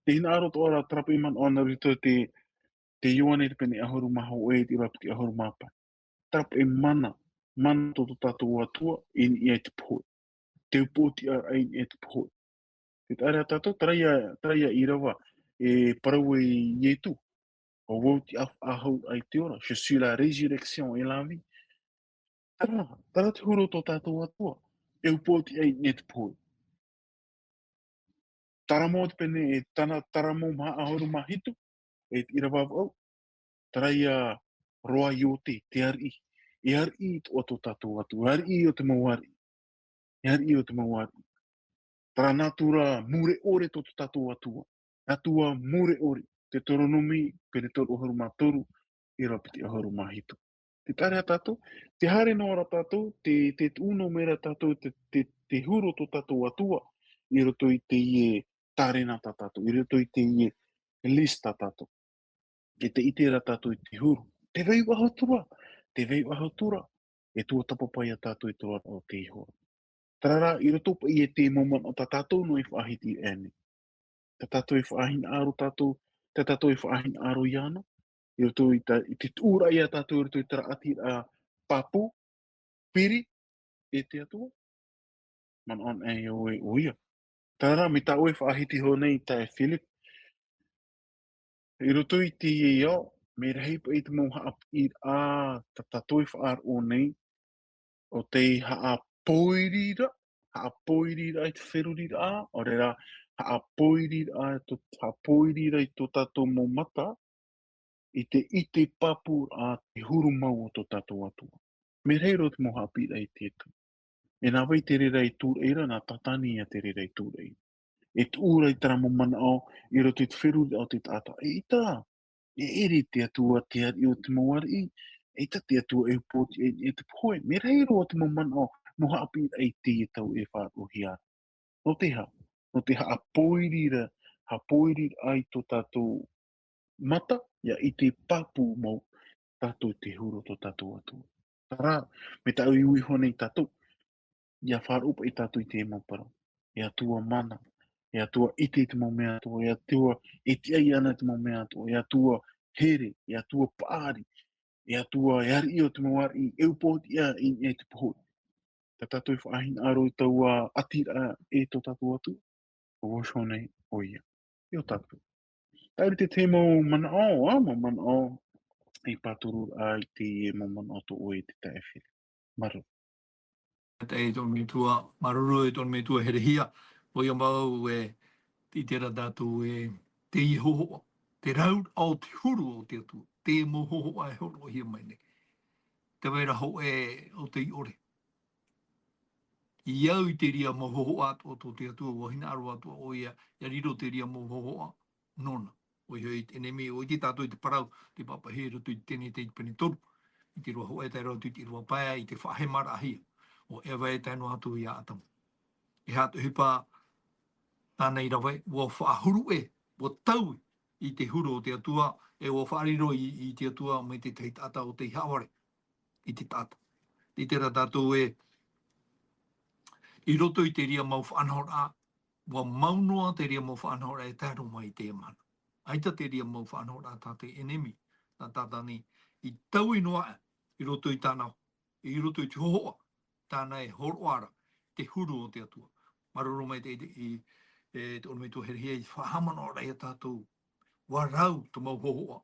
Tē hinaʻaro atoʻa ra terā paʻi manaʻo nā roto i te, te Ioane te pene ʻahuru mā hōʻē i te ʻīrava piti ʻahuru mā pae. Terā paʻi mana, mana tō tō tātou Atua, i niʻa i te pohe. Te upoʻotiʻaraʻa i niʻa i te pohe. Tē taʻa ra ia tātou, terā ia, terā ia ʻīrava, e parau ai Ietu, ʻo vau te ʻāfaʻahouraʻa e te ora, je suis la résurrection et la vie. Terā, terā te huru o tō tātou Atua, e upoʻotiʻa i niʻa i te pohe. Terā mau te pene, e tāna, terā mau maha ʻahuru mā hitu, e te ʻīrava vaʻu, terā ia roaʻa ʻo te, te ariʻi, e ariʻi atoʻa tō tātou Atua, ariʻi o te mau ariʻi, e ariʻi o te mau ariʻi. Terā nātura mure ʻore tō tō tātou Atua, Atua mure ʻore, Teuteronome, pene toru ʻahuru mā toru, ʻīrava piti ʻahuru mā hitu. Te taʻata tātou, te haere noa ra tātou, te, te tuʻu noa mai ra tātou, te, te, te huru o tō tātou Atua, i roto i teie tārena tā tātou, i roto i teie list tā tātou. E te ʻite ra tātou i te huru. Te vai ʻahu atu ra, te vai ʻahu atu ra, e tuatāpapa ia tātou i te roaraʻa o te ihora. Terā rā, i roto paʻi i te mau manaʻo tā tātou noa i faʻahiti aʻe nei. Tā tātou i faʻahinaʻaro tātou, tā tātou i faʻahinaʻaro iāna, i roto i ta-, i te tuʻuraʻa ia tātou i roto i te ʻātīraʻa pāpū, piri, e te Atua. Manaʻo anaʻe ʻoe ʻo ia. Terā rā, mai tā ʻoe i faʻahiti iho nei taeaʻe Philip. I roto i teie ao, mea rahi paʻi te mau haʻapiʻiraʻa, tā tātou i faʻaroʻo nei, ʻo tei haʻapōiri ra, haʻapōiri ra i te feruriraʻa, ʻaore rā, haʻapōiri ra i tō, haʻapōiri ra i tō tātou mau mata, i te, i te pāpūraʻa te huru mau o tō tātou Atua. Mea rahi roa te mau haʻapiʻiraʻa i te Atua. E nā vai te reira i tūraʻi ra, nā Tātani ia te reira i tūraʻi. E tuʻu ra i terā mau manaʻo, i roto i te feruriraʻa o te taʻata. ʻEita, e ʻere te Atua te ariʻi o te mau ariʻi, ʻeita te Atua e upoʻotiʻa i niʻa i te pohe. Mea rahi roa te mau manaʻo, mau haʻapiʻiraʻa i teie tau e faʻaroʻohia ra. Nō te aha, nō te haʻapōiri ra, haʻapōiri ra i tō tātou mata, ia i te pāpū mau tātou te huru o tō tātou Atua. Terā, mai tā ʻoe i ui iho nei tātou, ia faʻaroʻo paʻi tātou i te mau parau. E Atua mana, e Atua ʻite i te mau mea atoʻa, e Atua e tiʻa iāna i te mau mea atoʻa, e Atua here, e Atua paʻari, e Atua e ariʻi o te mau ariʻi, e upoʻotiʻa i niʻa i te pohe. Tā tātou i faʻahinaʻaro i taua ʻātīraʻa e tō tātou Atua, ʻo Vosone ʻo ia. I ō tātou. Taʻu te tahi mau manaʻo, ā, mau manaʻo, i pāturu ai te mau manaʻo tō ʻoe i te taeaʻe Philip. Māuruuru. Te tōna metua, māuruuru e tōna metua herehia, ʻo ia mau e, i terā tātou e, te hōhoʻa, te rau o te huru o te Atua, te mau hōhoʻa e hōroʻahia mai nei. Te vai ra hōʻē ʻo tei ʻore. I au i te reira mau hōhoʻa atoʻa tō te Atua, ʻua hinaʻaro atoʻa ʻo ia, ʻia riro te reira mau hōhoʻa nōna. ʻOia hoʻi te ʻenemi, ʻua ʻite tātou i te parau, te pāpaʻihia i roto i te Tenete i te pene toru, i te ʻīrava hōʻē tae roa atu i te ʻīrava pae, i te faʻahemaraʻahia o Eva e tae noa atu ia Atamu. E aha te ʻohipa tāna i rave, ʻua faʻahuru ʻē, ʻua taui i te huru o te Atua, e ʻua faʻariro i, i te Atua mai te tahi taʻata ʻo tei haʻavare i te taʻata. I terā tātou e, i roto i te reira mau faʻanahoraʻa, ʻua mau noa te reira mau faʻanahoraʻa e tae roa mai i teie mahana. ʻAita te reira mau faʻanahoraʻa tā te ʻenemi, nā Tātani, i taui noa aʻe, i roto i tāna, i roto i te hōhoʻa, tāna e hōroʻa ra, te huru o te Atua. Māuruuru maitaʻi i, i, e, te ʻorometua herehia i faʻahaʻamanaʻo ra ia tātou, ʻua rau te mau hōhoʻa.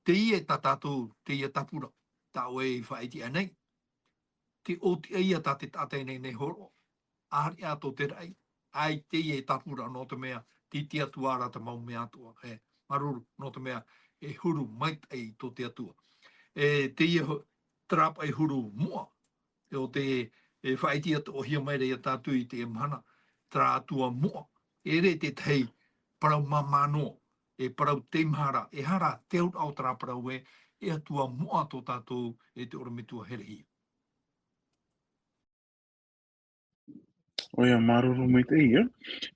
Teie tā tātou, teie tāpura, tā ʻoe i faʻaʻite aʻe nei, te ʻōtiʻa ia tā te taʻata e nehenehe e hōroʻa, ʻāreʻa tō te raʻi, ʻaita e tāpura nō te mea, tei te Atua ra te mau mea atoʻa, e, māuruuru, nō te mea, e huru maitaʻi tō te Atua. E, teie ho-, terā paʻi huru moʻa, e ʻo te, e faʻaʻite atoʻahia mai ra ia tātou i teie mahana, terā Atua moʻa, e ʻere te tahi parau māmā noa, e parau teimaha ra, e aha rā te auraʻa o terā parau ē, e Atua moʻa tō tātou, e te ʻorometua herehia. ʻOia, māuruuru maitaʻi, ē.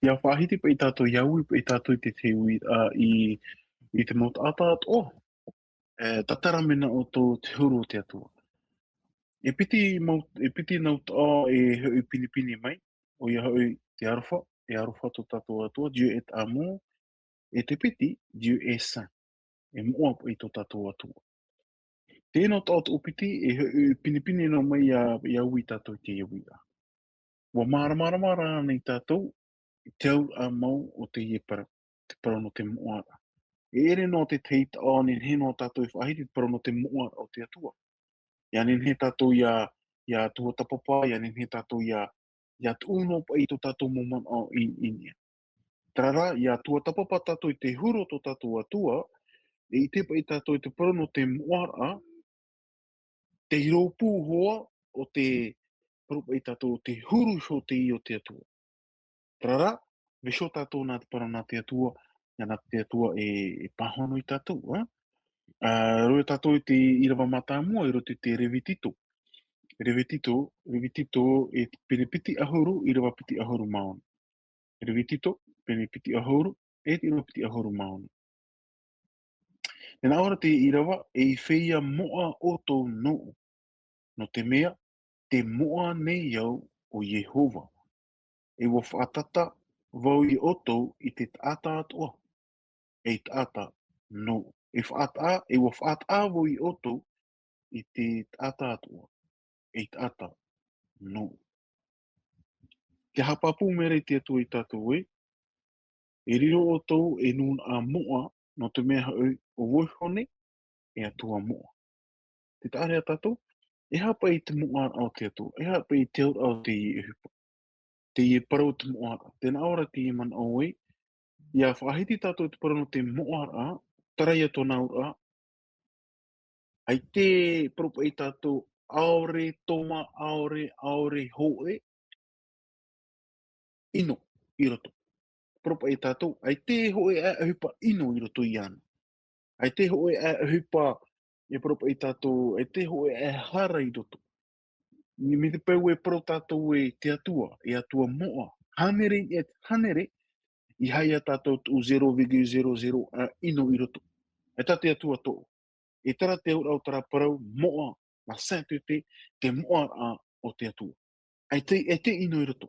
ʻIa faʻahiti paʻi tātou, ʻia ui paʻi tātou i te tahi uiraʻa i, i te mau taʻata atoʻa. E, tātara mea nā ʻoutou te huru o te Atua. E piti mau, e piti nau taʻata e hoʻi pinepine mai, ʻoia hoʻi te aroha, e aroha tō tātou Atua, Dieu est amour, e te piti, Dieu est saint, e moʻa paʻi tō tātou Atua. Teie nō taʻata piti, e hoʻi pinepine noa mai ʻia, ʻia ui tātou i teie uiraʻa. ʻUa māramarama rānei tātou, i te auraʻa mau o teie parau, te parau nō te moʻaraʻa. E ʻere noa te tahi taʻata, nehenehe noa tātou e faʻahiti te parau nō te moʻaraʻa o te Atua. ʻIa nehenehe tātou ʻia, ʻia tuatāpapa, ʻia nehenehe tātou ʻia, ʻia tuʻu noa paʻi i tō tātou mau manaʻo i, i niʻa. Terā rā, ʻia tuatāpapa tātou i te huru o tō tātou Atua, e ʻite paʻi tātou i te parau nō te moʻaraʻa, te rōpū hoʻi o te parau paʻi tātou, te huru iho teie o te Atua. Terā rā, vaiiho tātou nā te parau nā te Atua, ʻia nā te Atua e, e pāhono ia tātou, ā? Ā, roa tātou i te ʻīrava mātāmua i roto i te Revitito. Revitito, Revitito e pene piti ʻahuru, ʻīrava piti ʻahuru mā ono. Revitito, pene piti ʻahuru, e te ʻīrava piti ʻahuru mā ono. E nā ʻō ra te ʻīrava, ei feiā moʻa ʻoutou nōʻu. Nō te mea, te moʻa nei au ʻo Iehova. E ʻua faʻatata vau ia ʻoutou i te taʻata atoʻa. Ei taʻata nōʻu. E faʻataʻa, e ʻua faʻataʻa vau ia ʻoutou i te taʻata atoʻa. Ei taʻata nōʻu. Te haʻapāpū mai ra te Atua ia tātou ē, e riro ʻoutou ei nūnaʻa moʻa, nō te mea hoʻi, ʻo vau iho nei, e Atua moʻa. Tē taʻa ra tātou, e aha paʻi te moʻaraʻa o te Atua, e aha paʻi te auraʻa o teie ʻohipa. Teie parau te moʻaraʻa, tē nā ʻō ra teie manaʻo ē, ʻia faʻahiti tātou te parau nō te moʻaraʻa, terā ia tōna auraʻa, ʻaita e parau paʻi tātou, ʻaore toma, ʻaore, ʻaore hōʻē, ʻino i roto. Parau paʻi tātou, ʻaita e hōʻē aʻe ʻohipa ʻino i roto iāna. ʻAita e hōʻē aʻe ʻohipa, e parau paʻi tātou, ʻaita e hōʻē aʻe hara i roto. Mai te peu e parau tātou ē te Atua, e Atua moʻa, hānere i niʻa i te hānere, ʻeiaha ia tātou tuʻu zero virgule zero zero aʻe ʻino i roto. E tā te Atua tō. E terā te auraʻa o terā parau, moʻa, la sainteté, te moʻaraʻa o te Atua. ʻAita, ʻaita e ʻino i roto.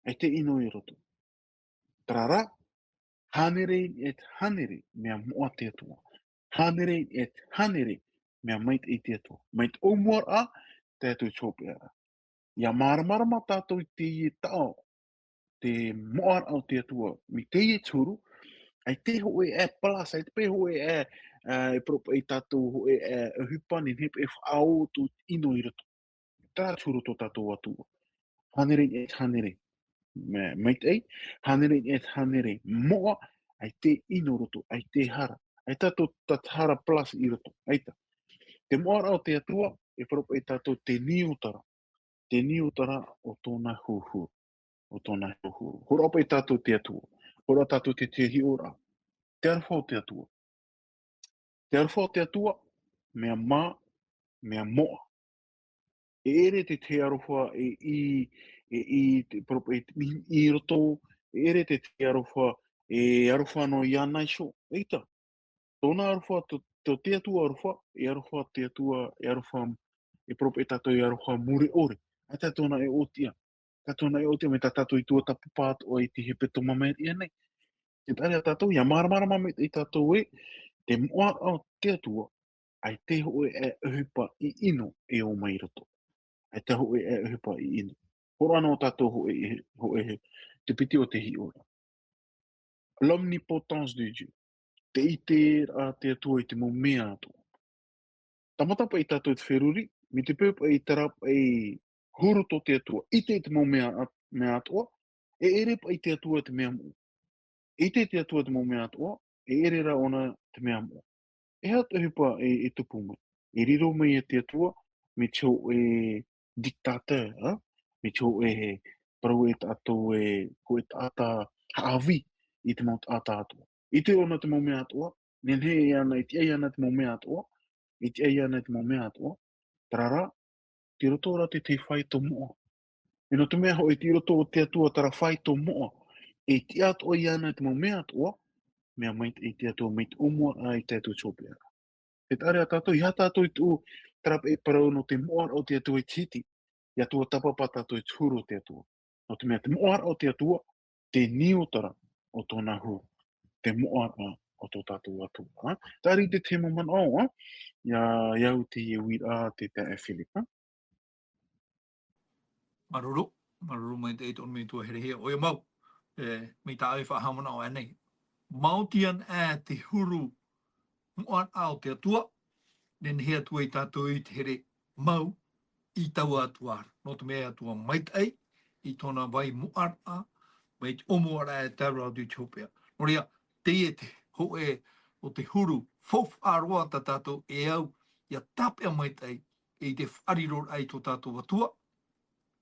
ʻAita e ʻino i roto. Terā rā, hānere i niʻa i te hānere, mea moʻa te Atua. Hānere i niʻa i te hānere, mea maitaʻi te Atua. Mai te ʻōmuaraʻa, tae atu i te hopeʻaraʻa. ʻIa māramarama tātou i teie taʻo, te moʻaraʻa o te Atua, mai teie te huru, ʻaita e hōʻē aʻe plus, ʻaita paʻi hōʻē aʻe, ā, e parau paʻi tātou hōʻē aʻe ʻohipa, nehenehe paʻi e faʻaoti ʻino i roto. Terā te huru tō tātou Atua. Hānere i niʻa i te hānere, mea maitaʻi, hānere i niʻa i te hānere, moʻa, ʻaita e ʻino i roto, ʻaita e hara. ʻAita tō tātou hara plus i roto, ʻaita. Te moʻaraʻa o te Atua, e parau paʻi tātou te niutara. Te niutara o tōna huru, o tōna huru. Hōroʻa paʻi tātou te Atua. Hōroʻa tātou te, te hiʻoraʻa. Te aroha o te Atua. Te aroha o te Atua, mea mā, mea moʻa. E ʻere te, te aroha e i, e i te parau paʻi i roto, e ʻere te, te aroha, e aroha noa iāna iho, ʻaita. Tōna aroha, tō, tō te Atua aroha, e aroha te Atua, e aroha, e parau paʻi tātou e aroha mure ʻore. ʻAita tōna e ʻōtiʻa. Tā tōna e ʻōtiʻa mai tā tātou i tuatāpapa atoʻa i te hepetoma mai ia nei. Tē taʻa ra tātou, ʻia māramarama mai tātou ē, te moʻaraʻa o te Atua, ʻaita e hōʻē aʻe ʻohipa i ʻino e ō mai i roto. ʻAita hōʻē aʻe ʻohipa i ʻino. Hōroʻa noa tātou hōʻē, hōʻē, te piti o te hiʻoraʻa. L'omnipotence de Dieu. Te ʻiteraʻa te Atua i te mau mea atoʻa. Tāmata paʻi tātou te feruri, mai te peu paʻi terā paʻi huru tō te Atua, ʻite i te mau mea a-, mea atoʻa, e ʻere paʻi te Atua te mea moʻa. ʻIte te Atua te mau mea atoʻa, e ʻere rā ʻōna te mea moʻa. E aha te ʻohipa e, e tupu mai? E riro mai ia te Atua, mai te hōʻē dictateur, ā? Mai te hōʻē, parau e tātou e, hōʻē taʻata haʻavī i te mau taʻata atoʻa. ʻIte ʻōna te mau mea atoʻa, nehenehe iāna, e tiʻa iāna te mau mea atoʻa, e tiʻa iāna te mau mea atoʻa, terā rā, tei roto rā te, te faito moʻa. E nō te mea hoʻi, tei roto o te Atua terā faito moʻa, e tiʻa atoʻa iāna te mau mea atoʻa, mea maitaʻi te Atua, mai te ʻōmuaraʻa i tae atu i te hopeʻaraʻa. Tē taʻa ra tātou, ʻeiaha tātou i tuʻu, terā paʻi parau nō te moʻaraʻa o te Atua i te hiti, ʻia tuatāpapa tātou i te huru o te Atua. Nō te mea te moʻaraʻa o te Atua, te niutara o tōna huru, te moʻaraʻa o tō tātou Atua, ā? Terā te, te mau manaʻo, ā? ʻIa, ʻia au teie uiraʻa te taeaʻe Philip, ā? Māuruuru, māuruuru maitaʻi tō ʻoe metua herehia, ʻoia mau, e, mai tā ʻoe e faʻahaʻamanaʻo aʻe nei. Maoti ana ā te huru moʻaraʻa o te Atua, nehenehe atu ai tātou i te here mau i taua Atua ra. Nō te mea Atua maitaʻi, i tōna vai moʻaraʻa, mai te ʻōmuaraʻa e tae roa atu i te hopeʻa. Nō reira, teie te hōʻē o te huru faufaʻa roa tā tātou e au, ʻia tāpeʻa maitaʻi, i te faʻariroraʻa i tō tātou Atua,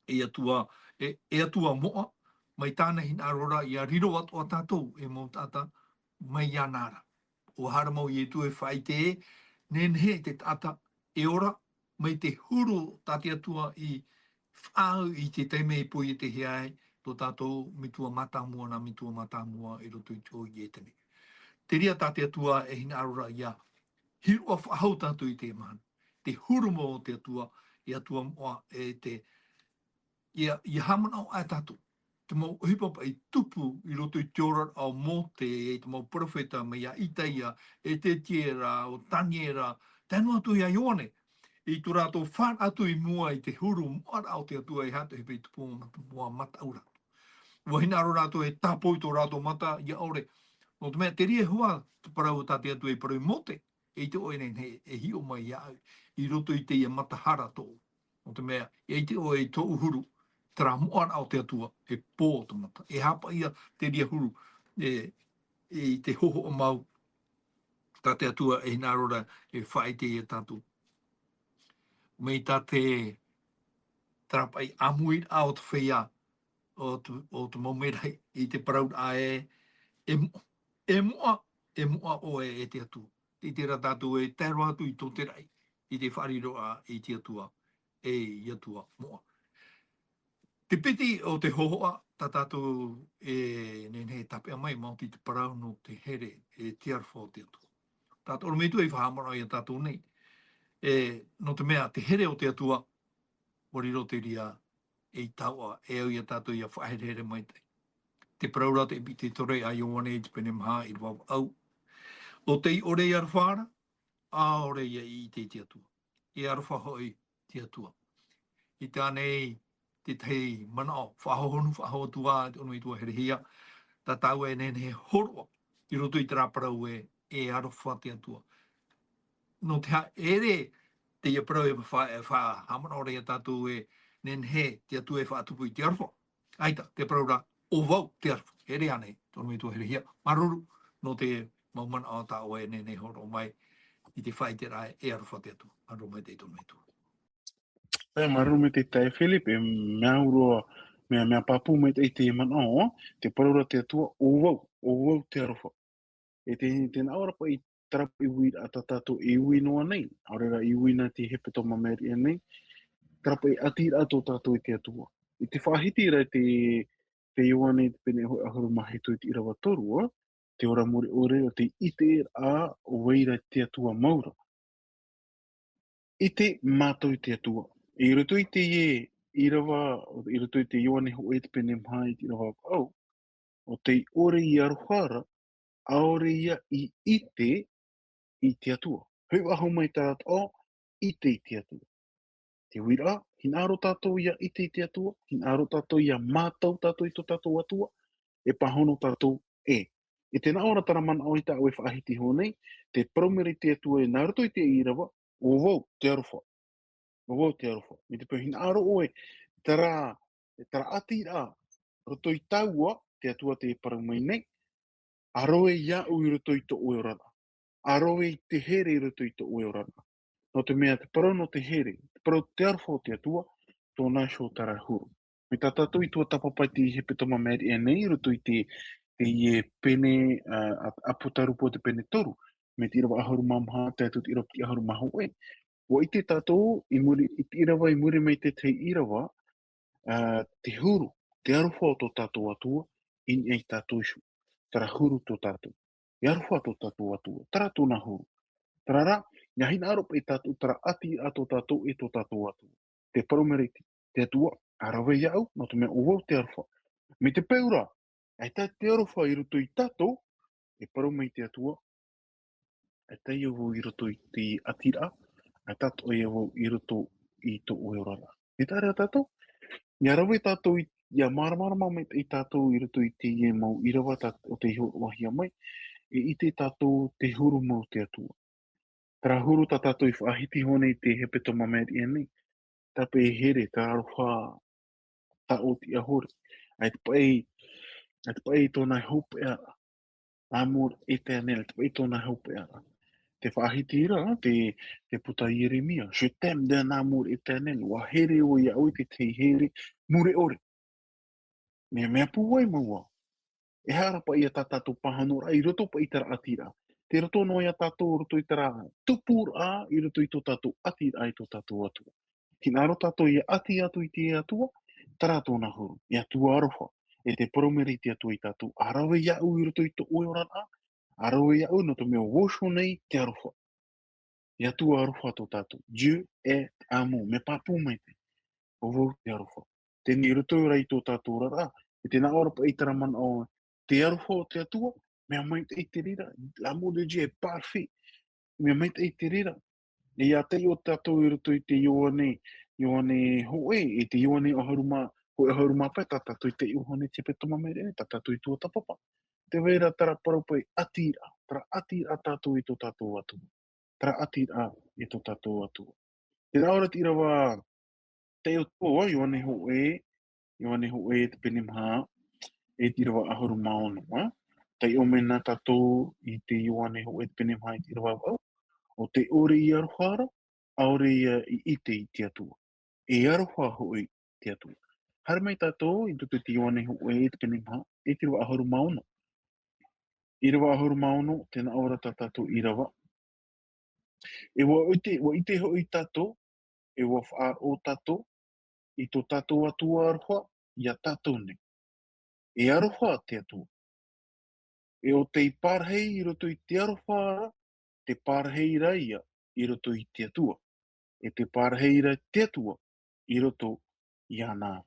e Atua, e, e Atua moʻa, mai tāna hinaʻaro ra ʻia riro atoʻa tātou e mau taʻata mai iāna ra. ʻUa haere mau Ietu e faʻaʻite ē, nehenehe te taʻata e ora mai te huru tā te Atua i faʻaau i te taime i poietehia ai tō tātou metua mātāmua, nā metua mātāmua i roto i te ʻō i Etene. Te reira tā te Atua e hinaʻaro ra ʻia hiroʻa faʻahou tātou i te mahana. Te huru mau o te Atua, e Atua moʻa, e te, ʻia, ʻia haʻamanaʻo aʻe tātou. Te mau ʻohipa paʻi tupu i roto i te oraraʻa o Mōte, e te mau perofeta mai iā Itaia, Ezekiela, o Taniela, tae noa atu iā Ioane, i tō rātou fānaʻo atu i mua i te huru moʻaraʻa o te Atua e haʻapaʻo i te tupu o mua mataʻu ra. ʻUa hinaʻaro rātou e tāpō i tō rātou mata, ʻia ʻore. Nō te mea, te reira hoʻi te parau tā te Atua i parau iā Mōte, e ʻite ʻoe e nehenehe e hiʻo mai iāʻu, i roto i teie matahara tōʻu. Nō te mea, e ʻite ʻoe i tōʻu huru, terā moʻaraʻa o te Atua, e pō o te mata. E haʻapaʻo ia te reira huru, e, e i te hōhoʻa mau, tā te Atua e hinaʻaro ra e faʻaʻite iā tātou. Mai tā te, terā paʻi ʻāmuiraʻa o te feiā, o te, o te mau merahi, i te parauraʻa e, e mo-, e moʻa, e moʻa ʻoe e te Atua. I terā tātou e tae roa atu i tō te raʻi, i te faʻariroraʻa i te Atua, e i Atua moʻa. Te piti o te hōhoʻa, tā tātou e nehenehe e tāpeʻa mai, maoti te parau nō te here, e te aroha o te Atua. Tā te ʻorometua i faʻahaʻamanaʻo iā tātou nei, e, nō te mea te here o te Atua, ʻua riro te reira ei taoʻa, e au iā tātou ʻia faʻaherehere maitaʻi. Te parau ra te ʻepitetorai a Ioane i te pene maha ʻīrava vaʻu. ʻO tei ʻore i aroha ra, ʻaore ia i ʻite i te Atua. E aroha hoʻi te Atua. I tā nei te tahi manaʻo, faʻahohonu, faʻahou atu ā, te ʻorometua herehia, tā tāua e nehenehe e hōroʻa, i roto i terā parau ē, e aroha te Atua. Nō te aha, ʻere teie parau e fa-, e faʻahaʻamanaʻo ra iā tātou e nehenehe te Atua e faʻatupu i te aroha. ʻAita, te parau ra, ʻo vau te aroha. ʻEre ānei, te ʻorometua herehia, māuruuru, nō te mau manaʻo tā ʻoe e nehenehe e hōroʻa mai, i te faʻaʻiteraʻa e aroha te Atua. Māuruuru maitaʻi te ʻorometua. E, māuruuru maitaʻi Philip, e mea au roa, mea, mea pāpū maitaʻi te manaʻo, te parau ra te Atua, ʻo vau, ʻo vau te aroha. E te, te nā ʻō ra paʻi terā paʻi uiraʻa tā tātou e ui noa nei, ʻaore rā i ui nā te hepetoma Mary Ann nei, terā paʻi ʻatiraʻa tō tātou i te Atua. I te faʻahiti ra te, te Ioane i te pene ʻahuru mā hitu i te ʻīrava toru, ā, te ora mure ʻore o te ʻiteraʻa ʻo vai ra te Atua mau ra. ʻIte mātou i te Atua. I roto i teie ʻīrava, i roto i te Ioane hōʻē i te pene maha i te ʻīrava vaʻu, ʻo tei ʻore i aroha ra, ʻaore ia i ʻite i te Atua. Hoʻi faʻahou mai terā taoʻa, ʻite i te Atua. Te uiraʻa, hinaʻaro tātou ʻia ʻite i te Atua, hinaʻaro tātou ʻia mātau tātou i tō tātou Atua, e pāhono tātou ē. E te nā ʻō ra terā manaʻo i tā ʻoe e faʻahiti iho nei, te parau mai ra te Atua ē nā roto i te ʻīrava, ʻo vau te aroha. ʻO vau te aroha. Mai te peu hinaʻaro ʻoe, terā, terā ʻatiraʻa, roto i tāua, te Atua tē parau mai nei, ʻa rave iāʻu i roto i tō ʻoe oraraʻa. ʻA rave i te here i roto i tō ʻoe oraraʻa. Nō te mea te parau nō te here, te parau te aroha o te Atua, tōna iho terā huru. Mai tā tātou i tuatāpapa i te hepetoma Mary Ann nei, i roto i te, teie pene, ā, ā, ʻApotarupo te pene toru, mai te ʻīrava ʻahuru mā maha, tae atu i te ʻīrava ʻahuru mā hōʻē. ʻUa ʻite tātou, i muri, i te ʻīrava, i muri mai te tahi ʻīrava, ā, te huru, te aroha o tō tātou Atua, i niʻa ia tātou iho. Terā huru tō tātou. E aroha tō tātou Atua. Terā tōna huru. Terā rā, ʻia hinaʻaro paʻi tātou, terā ʻatiraʻa tō tātou e tō tātou Atua. Te parau mai ra te, te Atua, ʻa rave iāʻu, nō te mea ʻo vau te aroha. Mai te peu ra, ʻaita te aroha i roto ia tātou, e parau mai te Atua, ʻaita ïa vau i roto i te ʻatiraʻa, ʻaita atoʻa ïa vau i roto i tō ʻoe oraraʻa. E taʻa ra tātou, ʻia rave tātou i, ʻia māramarama maitaʻi tātou i roto i teie mau ʻīrava tā, ʻo tei hōroʻahia mai, e ʻite tātou te huru mau o te Atua. Terā huru tā tātou i faʻahiti iho nei i te hepetoma Mary Ann nei, terā paʻi here, terā aroha tāʻōtiʻa ʻore. ʻAita paʻi, ʻaita paʻi tōna hopeʻa, amour éternel, ʻaita paʻi tōna hopeʻa. Tē faʻahiti ra, te, te puta Ieremia, je t'aime d'un amour éternel, ʻua here ʻoe iāʻu i te tahi here mure ʻore. Mea, mea pūai mau ā. E aha ra paʻi ia tā tātou pāhonoraʻa i roto paʻi i terā ʻatiraʻa. Tei roto noa ia tātou i roto i terā tupuraʻa, i roto i tō tātou ʻatiraʻa i tō tātou Atua. Hinaʻaro tātou ia ʻati atu i te Atua, terā tōna huru, e Atua aroha, e tē parau mai ra te Atua ia tātou, ʻa rave iāʻu i roto i tō ʻoe oraraʻa, ʻa rave iāʻu nō te mea ʻua hōroʻa nei te aroha. E Atua aroha tō tātou. Dieu est amour. Mea pāpū maitaʻi. ʻO vau te aroha. Teie i roto ra i tō tātou oraraʻa, e te nā ʻō ra paʻi terā manaʻo, te aroha o te Atua, mea maitaʻi te reira, l'amour de Dieu est parfait. Mea maitaʻi te reira. E ia taiʻo tātou i roto i te Ioane, Ioane hōʻē, i te Ioane ʻahuru mā, hōʻē ʻahuru mā pae, tā tātou i taiʻo hoʻi nei te hepetoma mai ra, tā tātou i tuatāpapa. Tē vai ra terā parau paʻi ʻatiraʻa, terā ʻatiraʻa tātou i tō tātou Atua. Terā ʻatiraʻa i tō tātou Atua. Tē nā ʻō ra te ʻīrava, taiʻo atoʻa, Ioane hōʻē, Ioane hōʻē te pene maha, e te ʻīrava ʻahuru mā ono, ā? Taiʻo mai na tātou i te Ioane hōʻē te pene maha i te ʻīrava vaʻu, ʻo tē ʻore i aroha ra, ʻaore ia i ʻite i te Atua. E aroha hoʻi te Atua. Haere mai tātou i roto i te Ioane hōʻē te pene maha, e te ʻīrava ʻahuru mā ono. ʻĪrava ʻahuru mā ono, tē nā ʻō ra tā tātou ʻīrava. E ʻua ʻite, ʻua ʻite hoʻi tātou, e ʻua faʻaroʻo tātou, i tō tātou Atua aroha, ia tātou nei. E aroha te Atua. E ʻo tei pārahi i roto i te aroha ra, tē pārahi ra ia i roto i te Atua. E tē pārahi ra te Atua i roto iāna.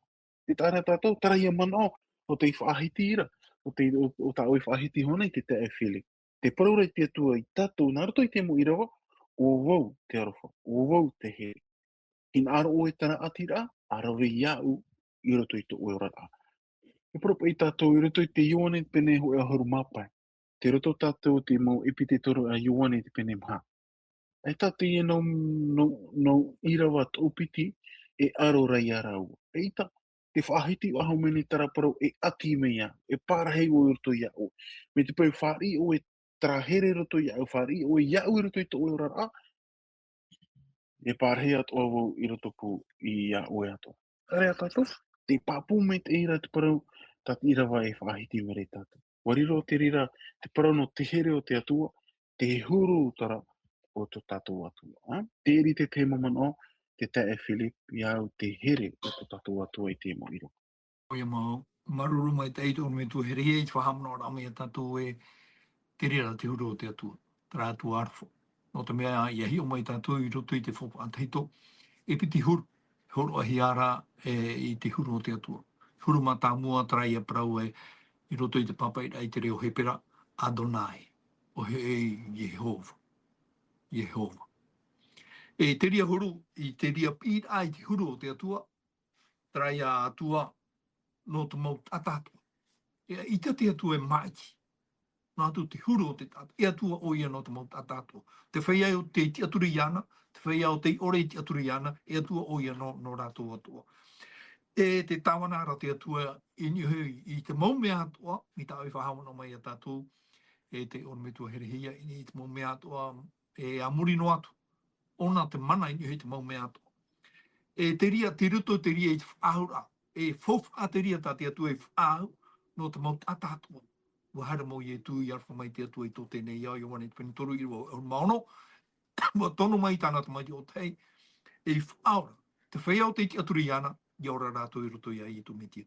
Tē taʻa ra tātou, terā ia manaʻo, ʻo tei faʻahiti ra, ʻo tei, ʻo, ʻo tā ʻoe faʻahiti hoʻi nei te taeaʻe Philip. Tē parau ra te Atua ia tātou, nā roto i te mau ʻīrava, ʻo vau te aroha, ʻo vau te here. Hinaʻaro ʻoe i terā ʻatiraʻa, ʻa rave iāʻu i roto i tō ʻoe oraraʻa. E parau paʻi tātou i roto i te Ioane pene hōʻē ʻahuru mā pae. Tei roto tātou i te mau ʻepitetoru a Ioane te pene maha. ʻAita teie nau, nau, nau ʻīrava toʻopiti e ʻaro ra ia rāua. ʻAita, tē faʻahiti faʻahou mai nei terā parau e ʻati mai iāʻu, e pārahi vau i roto iāʻu. Mai te peu fāriʻi ʻoe terā here i roto iāʻu, fāriʻi ʻoe iāʻu i roto i tō ʻoe oraraʻa, e pārahi atoʻa vau i roto pū iā ʻoe atoʻa. Terā ia tātou, tē pāpū maitaʻi ra te parau, tā te ʻīrava e faʻahiti mai ra ia tātou. ʻUa riro te reira, te parau nō te here o te Atua, te huru terā o tō tātou Atua, ā? Tē ʻere i te tahi mau manaʻo, te taeaʻe Philip, ia au te here o tō tātou Atua i te mau ʻīrava. ʻOia mau, māuruuru maitaʻi te ʻorometua herehia i te faʻahaʻamanaʻoraʻa mai ia tātou ē, te reira te huru o te Atua, terā Atua aroha. Nō te mea, ʻia hiʻo mai tātou i roto i te faufaʻa tahito, e piti huru, hōroʻahia ra, e, i te huru o te Atua. Huru mātāmua terā ia parau ē, i roto i te pāpaʻiraʻa i te reo Hepera, Adonai, ʻoia hoʻi Iehova. Iehova. E te reira huru, i te reira piʻiraʻa i te huru o te Atua, terā ia Atua nō te mau taʻata atoʻa. E ʻaita te Atua e māʻiti. Noa atu te huru o te taʻata, e Atua ʻoia nō te mau taʻata atoʻa. Te feiā ʻo tei tiʻaturi iāna, te feiā ʻo tei ʻore i tiʻaturi iāna, e Atua ʻoia nō, nō rātou atoʻa. E te tāvana ra te Atua i niʻa hoʻi i te mau mea atoʻa, mai tā ʻoe i faʻahaʻamanaʻo mai ia tātou, e te ʻorometua herehia i niʻa i te mau mea atoʻa, e a muri noa atu. ʻOna te mana i niʻa i te mau mea atoʻa. E te reira, tei roto te reira i te faʻahouraʻa. E faufaʻa te reira tā te Atua e faʻaau, nō te mau taʻata atoʻa. ʻUa haere mau Ietu i aroha mai te Atua i tō teie nei ao, Ioane te pene toru ʻīrava ʻahuru mā ono. ʻUa tono mai tāna tamaiti ʻōtahi, e faʻaora. Te feiā ʻo tei tiʻaturi iāna, ʻia ora rātou i roto iā Ietu Metia.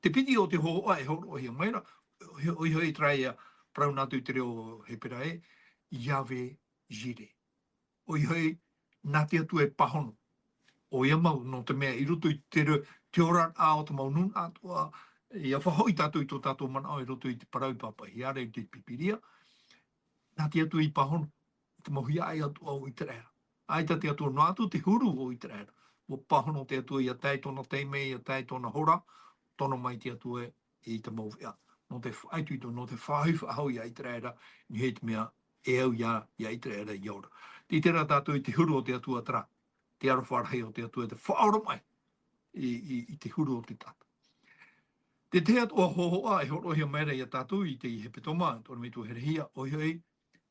Te piti o te hōhoʻa e hōroʻahia mai ra, ʻoia hoʻi terā ia parau nā atu i te reo Hepera ē, Yahweh Jireh. ʻOia hoʻi, nā te Atua e pāhono. ʻOia mau, nō te mea i roto i te re-, te oraraʻa o te mau nūnaʻa atoʻa, ʻia faʻahoʻi tātou i tō tātou manaʻo i roto i te parau i pāpaʻihia ra i te Pīpīria, nā te Atua i pāhono i te mau hiaʻai atoʻa o ʻĪteraʻera. ʻAita te Atua noa atu te huru o ʻĪteraʻera. ʻUa pāhono te Atua ʻia tae tōna taime, ʻia tae tōna hora, tono mai te Atua i te mau veʻa. Nō te faʻaitoito, nō te faʻahoʻi faʻahou ia ʻĪteraʻera, i niʻa i te mea e au ia, ia ʻĪteraʻera ʻia ora. Tē ʻite ra tātou i te huru o te Atua terā, te aroha rahi o te Atua, te faʻaora mai i, i, i te huru o te taʻata. Te tahi atoʻa hōhoʻa e hōroʻahia mai ra ia tātou i te hepetoma, te ʻorometua herehia, ʻoia hoʻi,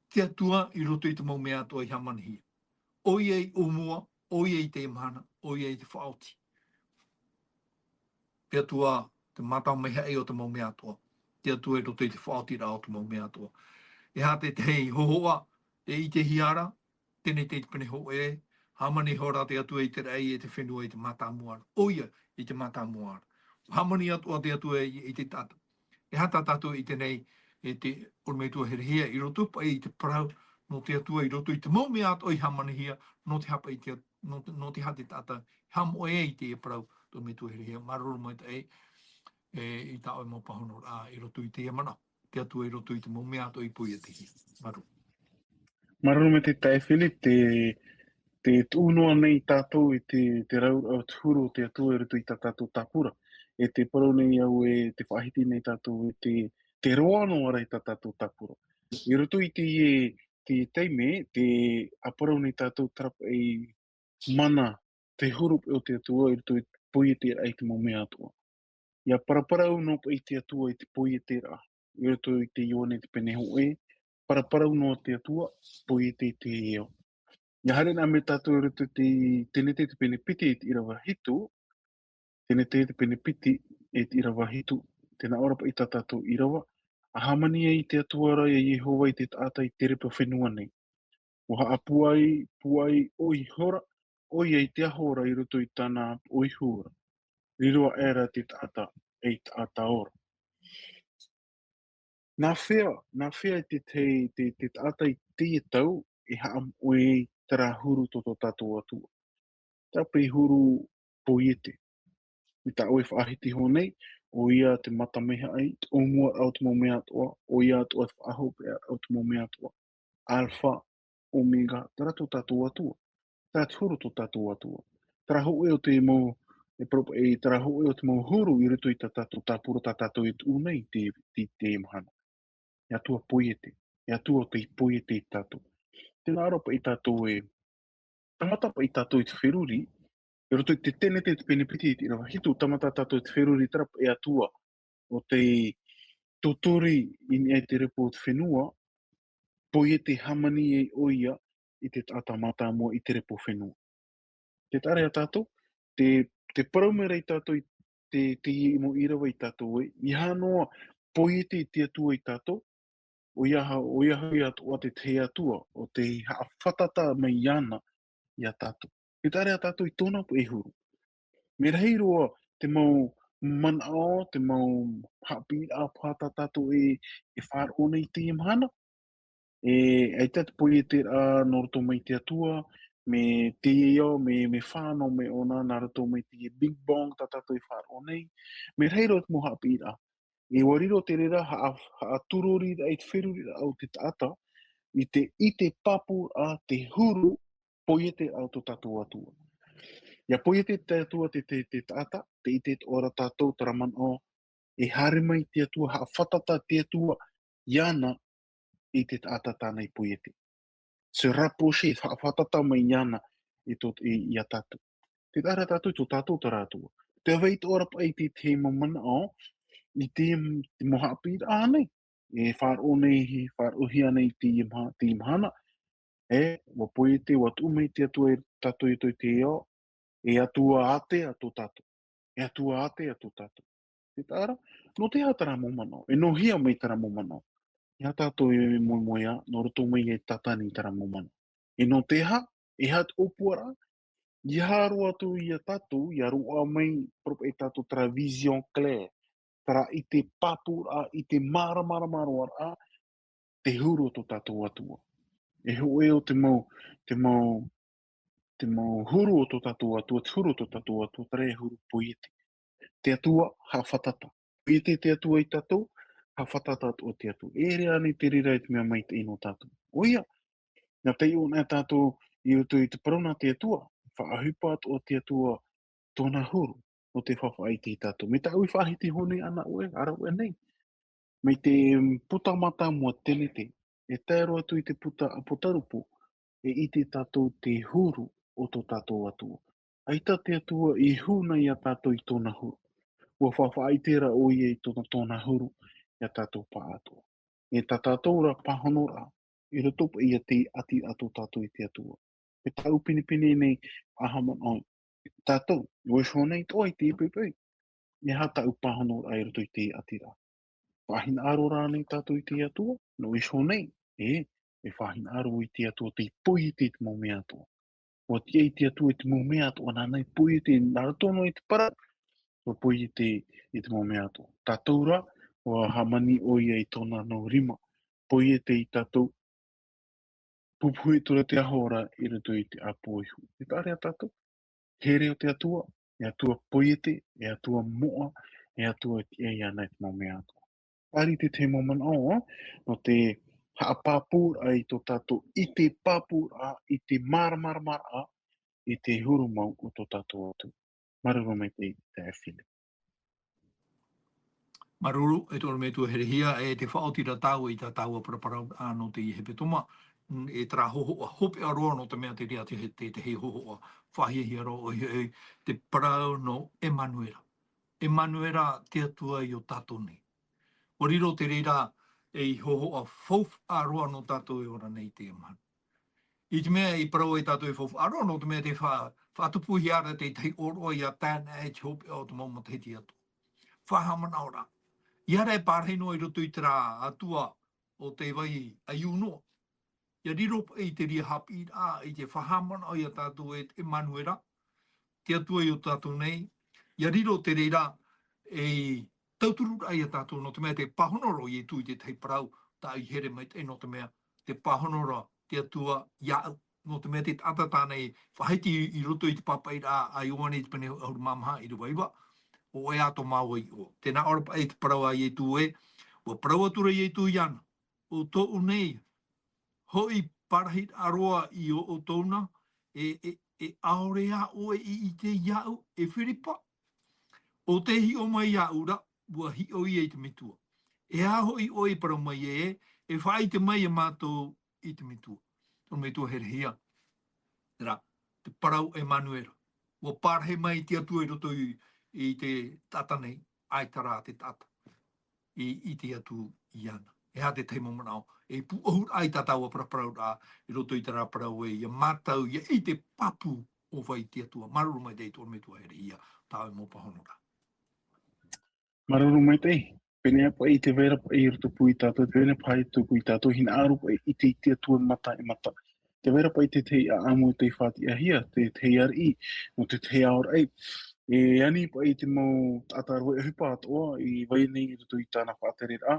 te Atua i roto i te mau mea atoʻa i hāmanihia. ʻOia i ʻōmua, ʻoia i teie mahana, ʻoia i te faʻaoti. Te Atua, te mātāmua haʻi o te mau mea atoʻa. Te Atua i roto i te faʻaotiraʻa o te mau mea atoʻa. E aha te tahi hōhoʻa, e ʻitehia ra, teie te pene hōʻē, hāmani iho ra te Atua i te raʻi e te fenua i te mātāmua ra. ʻOia, i te mātāmua ra. Hāmani atoʻa te Atua i, i te taʻata. E aha tā tātou i teie nei, e te ʻorometua herehia, i roto paʻi i te parau, nō te Atua, i roto i te mau mea atoʻa i hāmanihia, nō te haʻapaʻo i te, nō te, nō te aha te taʻata, haʻamoʻe i teie parau, te ʻorometua herehia, māuruuru maitaʻi, e, i tā ʻoe mau pāhonoraʻa, i roto i teie manaʻo. Te Atua i roto i te mau mea atoʻa i poietehia. Māuruuru. Māuruuru maitaʻi Philip, te, te tuʻu noa nei tātou i te, te rauraʻa o te huru o te Atua i roto i tā tātou tāpura. E te parau nei au e te faʻahiti nei tātou e te, te roa noa ra i tā tātou tāpura. I roto i te, te taime, te ʻāparau nei tātou terā paʻi mana, te huru paʻi o te Atua i roto i te poieteraʻa i te mau mea atoʻa. ʻIa paraparau noa paʻi te Atua i te poieteraʻa, i roto i te Ioane te pene hōʻē, paraparau noa te Atua, poiete i te ao. ʻIa haere na mai tātou i roto i te Tenete te pene piti i te ʻīrava hitu, Tenete te pene piti i te ʻīrava hitu, tē nā ʻō ra paʻi tā tātou ʻīrava, ʻa hāmani ai te Atua ra ia Iehova i te taʻata i te repo fenua nei. ʻUa haʻapūai, pūai ʻo iho ra, ʻoia i te aho ra i roto i tāna ʻoiho ra. Riro aʻera te taʻata, ei taʻata ora. Nā hea, nā hea te, te, te, te taʻata i teie tau e haʻamoʻe ai terā huru tō tō tātou Atua. Terā paʻi huru poiete. I tā ʻoe faʻahiti iho nei, ʻoia te mata mea haʻi, te ʻōmuaraʻa o te mau mea atoʻa, ʻoia atoʻa te faʻahopeʻaraʻa o te mau mea atoʻa. Alpha, Omega, terā tō tātou Atua. Terā te huru tō tātou Atua. Terā hōʻē o te mau, e parau paʻi, terā hōʻē o te mau huru i roto i tā tātou tāpura tā tātou e tuʻu nei i te, te, te mahana. E Atua poiete. E Atua o tei poiete ia tātou. Tē nā ʻō ra paʻi tātou e, tāmata paʻi tātou i te feruri, i roto i te Tenete te pene piti i te ʻīrava hitu, tāmata tātou i te feruri terā paʻi Atua, o tei tūturi i niʻa i te repo o te fenua, poiete hāmani ai ʻoia i te taʻata mātāmua i te repo fenua. Tē taʻa ra ia tātou, te, te parau mai ra ia tātou i te, te mau ʻīrava ia tātou ē, ʻeiaha noa poiete te Atua ia tātou, ʻoia hoʻi, ʻoia hoʻi atoʻa te tahi Atua, o tei haʻafātata mai iāna ia tātou. Tē taʻa ra ia tātou i tōna paʻi huru. Mea rahi roa te mau manaʻo, te mau haʻapiʻiraʻa paha tā tātou e, e faʻaroʻo nei i teie mahana. E, ʻaita te poieteraʻa nō roto mai te Atua, mea teie ao, mea, mea fānau mai ʻōna, nā roto mai te Big Bang tā tātou e faʻaroʻo nei. Mea rahi roa te mau haʻapiʻiraʻa. E ʻua riro te reira, haʻa, haʻatūroriraʻa i te feruriraʻa o te taʻata, i te, i te pāpūraʻa te huru, poieteraʻa o tō tātou Atua. ʻIa poiete te Atua te, te, te taʻata, tē ʻite atoʻa ra tātou terā manaʻo, e haere mai te Atua, haʻafātata te Atua iāna i te taʻata tāna i poiete. Se rapprocher, haʻafātata mai iāna i tō, i, ia tātou. Tē taʻa ra tātou i tō tātou terā Atua. Tē vai atoʻa ra paʻi te, te mau manaʻo, i te, te mau haʻapiʻiraʻa nei, e faʻaroʻo nei, faʻaroʻohia nei i teie maha-, teie mahana. E, ʻua poiete, ʻua tuʻu mai te Atua ia tātou i roto i te ao, e Atua ātea tō tātou. E Atua ātea tō tātou. Tē taʻa ra, nō te aha terā mau manaʻo? E nō hea mai terā mau manaʻo? ʻEiaha tātou e moemoeā, nō roto mai e Tātani terā mau manaʻo. E nō te aha, e aha te ʻōpuaraʻa, ʻeiaha roa atu ia tātou, ʻia roaʻa mai, parau paʻi tātou terā vision claire, terā ʻite pāpūraʻa, ʻite māramarama roa ra, te huru o tō tātou Atua. E hōʻē o te mau, te mau, te mau huru o tō tātou Atua, te huru o tō tātou Atua, terā e huru poiete. Te Atua, haʻafātata. Poiete te Atua ia tātou, haʻafātata atoʻa te Atua. E ʻere ānei te reira e te mea maitaʻi nō tātou? ʻOia, nā taiʻo anaʻe tātou i roto i te parau nā te Atua, faʻaʻohipa atoʻa te Atua tōna huru, nō te faʻaʻite ia tātou. Mai tāʻu i faʻahiti iho nei ana ʻoe, ara ʻoe nei. Mai te puta mātāmua Tenete, e tae roa atu i te puta ʻApotarupo, e ʻite tātou te huru o tō tātou Atua. ʻAita te Atua i huna ia tātou i tōna huru. ʻUa faʻaʻite ra ʻoia i tōna, tōna huru, ia tātou pāʻatoʻa. E tā tātou ra pāhonoraʻa, i roto paʻi ia te ʻati a tō tātou i te Atua. E tāʻu pinepine nei, ʻaha manaʻo, tātou, ʻoe iho nei, ʻoe i te poipoi. E aha tāʻu pāhonoraʻa i roto i te ʻatiraʻa? Faʻahinaʻaro rānei tātou i te Atua? Nō ʻoe iho nei, e, e faʻahinaʻaro i te Atua tei poiete i te mau mea atoʻa. ʻUa tiʻa i te Atua i te mau mea atoʻa, nāna i poiete, nā roto noa i te parau, ʻua poiete i te mau mea atoʻa. Tātou rā, ʻua hāmani ʻoia i tōna nau rima, poiete ia tātou, pupuhi atu ra te aho ra i roto i te ʻāpō iho. E taʻa ra tātou, here o te Atua, e Atua poiete, e Atua moʻa, e Atua e tiʻa iāna i te mau mea atoʻa. Pāri te tahi mau manaʻo, nō te haʻapāpūraʻa i tō tātou, i te pāpūraʻa, i te māramarama, i te huru mau o tō tātou Atua. Māuruuru maitaʻi, te Fili. Māuruuru, e te ʻorometua Herehia, e te faʻaoti ra tāua i tā tāua paraparau, ā, nō te hepetoma, mm, e terā hōhoʻa, hopeʻa roa nō te mea te reira te, te, te hei hōhoʻa, faʻahiahia roa, ʻoia hoʻi, te parau nō Emanuera. Emanuera, te Atua i ō tātou nei. ʻUa riro te reira ei hōhoʻa faufaʻa roa nō tātou e ora nei i teie mahana. I te mea i parau ai tātou e faufaʻa roa, nō te mea te fa-, faʻatupuhia ra te tahi ʻōroʻa ʻia tae ana e te hopeʻa o te mau matahiti atoʻa. Faʻahaʻamanaʻo ra. ʻEiaha e pārahi noa i roto i terā atua o te vai ʻaiū noa. ʻIa riro paʻi te reira haʻapiʻiraʻa i te faʻahaʻamanaʻo ia tātou e Emanuera, te Atua i ō tātou nei, ʻia riro te reira ei tautururaʻa ia tātou, nō te mea te pāhono ra ʻo Ietu i te tahi parau, tāʻu i here maitaʻi, nō te mea te pāhono ra te Atua iāʻu. Nō te mea te taʻata tāna i faʻahiti i roto i te pāpaʻiraʻa a Ioane i te pene ʻahuru mā maha ʻīrava iva, ʻo ʻoe atoʻa māua i ʻō. Tē nā ʻō ra paʻi te parau a Ietu ē, ʻua parau atu ra Ietu iāna, ʻo tōʻu nei hoʻi parahiraʻa roa i ō ʻoutou na, e, e, e ʻaore ā ʻoe i ʻite iāʻu, e Firipa? ʻO tē hiʻo mai iāʻu ra, ʻua hiʻo ia i te Metua. E aha hoʻi ʻoe i parau mai ē, e faʻaʻite mai ia mātou i te Metua. Tō Metua Herehia. Terā, te parau Emanuera. ʻUa pārahi mai te Atua i roto i, i te taʻata nei, ʻaita rā te taʻata i, i ʻite atu iāna. E aha te tahi mau manaʻo, e pūʻohuraʻa i tā tāua paraparau ra, i roto i terā parau ē, ia mātau, ia ʻite pāpū ʻo vai te Atua. Māuruuru maitaʻi tō Metua Herehia, tāʻu mau pāhono ra. Māuruuru maitaʻi. Pēnei paʻi te vai ra paʻi i roto pū ia tātou, te vai ra paʻi i roto pū ia tātou, hinaʻaro paʻi i te, i te Atua mata e mata. Te vai ra paʻi te tahi ʻāʻamu tei faʻatiʻahia, te, te tahi ariʻi, nō te tahi aoraʻi. E ani paʻi te mau taʻata rave ʻohipa atoʻa, i vai nei i roto i tāna faʻatereraʻa.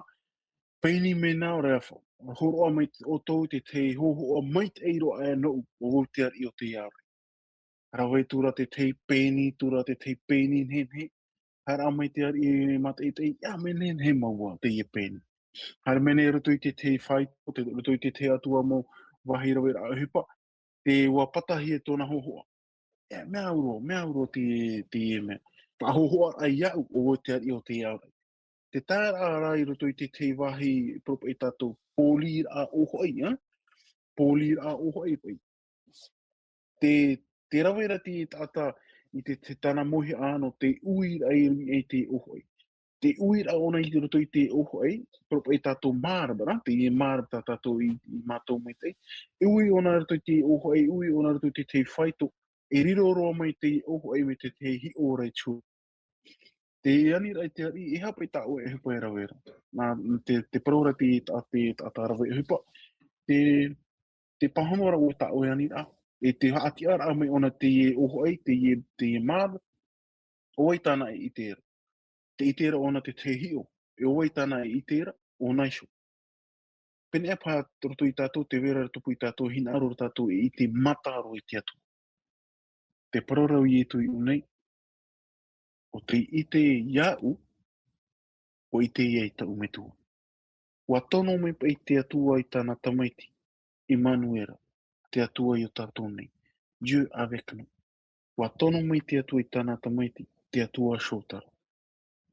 Pēnei mea nā reira, hōroʻa mai ʻoutou te tahi hōhoʻa maitaʻi roa aʻe nōʻu, ʻo vau te ariʻi o te aoraʻi. Rave atu ra te tahi pēni, atu ra te tahi pēni nehenehe. Haere mai te ariʻi mātaʻitaʻi, ʻia mea nehenehe mau ā teie pēni. Haere mai nei i roto i te tahi faito, te, roto i te tahi atu ā mau vāhi raveraʻa ʻohipa, tē ʻua patahia tōna hōhoʻa. E, mea au roa, mea au roa te, te mea. Faʻahōhoʻaraʻa iāʻu, ʻo vau te ariʻi o te aoraʻi. Te taeraʻa ra i roto i te tahi vāhi, parau paʻi tātou, pōriraʻa ʻōfaʻi, ā? Pōriraʻa ʻōfaʻi paʻi. Te, te rave ra te taʻata i te, te tāna mauhaʻa nō te uiraʻa i runga i te ʻōfaʻi. Te uiraʻa ʻōna i roto i te ʻōfaʻi, parau paʻi tātou marbre, ā? Teie marbre tā tātou i, i mātau maitaʻi. E ui ʻōna i roto i te ʻōfaʻi, e ui ʻōna i roto i te tahi faito, e riro roa mai te ʻōfaʻi mai te tahi hiʻo ra i te huru. Te aniraʻa i te ariʻi, e aha paʻi tā ʻoe ʻohipa e rave ra? Nā, te, te parau ra te, tā, te, tā, tā rave ʻohipa, te, te pāhono ra ʻoe tā ʻoe aniraʻa, e te faʻatiʻaraʻa mai ʻōna teie ʻōfaʻi, teie, teie marbre, ʻo vai tāna e ʻite ra? Tē ʻite ra ʻōna te tahi hiʻo, e ʻo vai tāna e ʻite ra? ʻŌna iho. Pēnei paha roto ia tātou, te vai ra roto pū ia tātou, hinaʻaro ra tātou e ʻite mata roa i te Atua. Te parau ra ʻo Ietu i ʻō nei, ʻo tē ʻite iāʻu, ʻua ʻite ia i taʻu Metua. ʻUa tono mai paʻi te Atua i tāna tamaiti, Emanuera, te Atua i ō tātou nei, Dieu avec nous. ʻUa tono mai te Atua i tāna tamaiti, te Atua Shōtaro.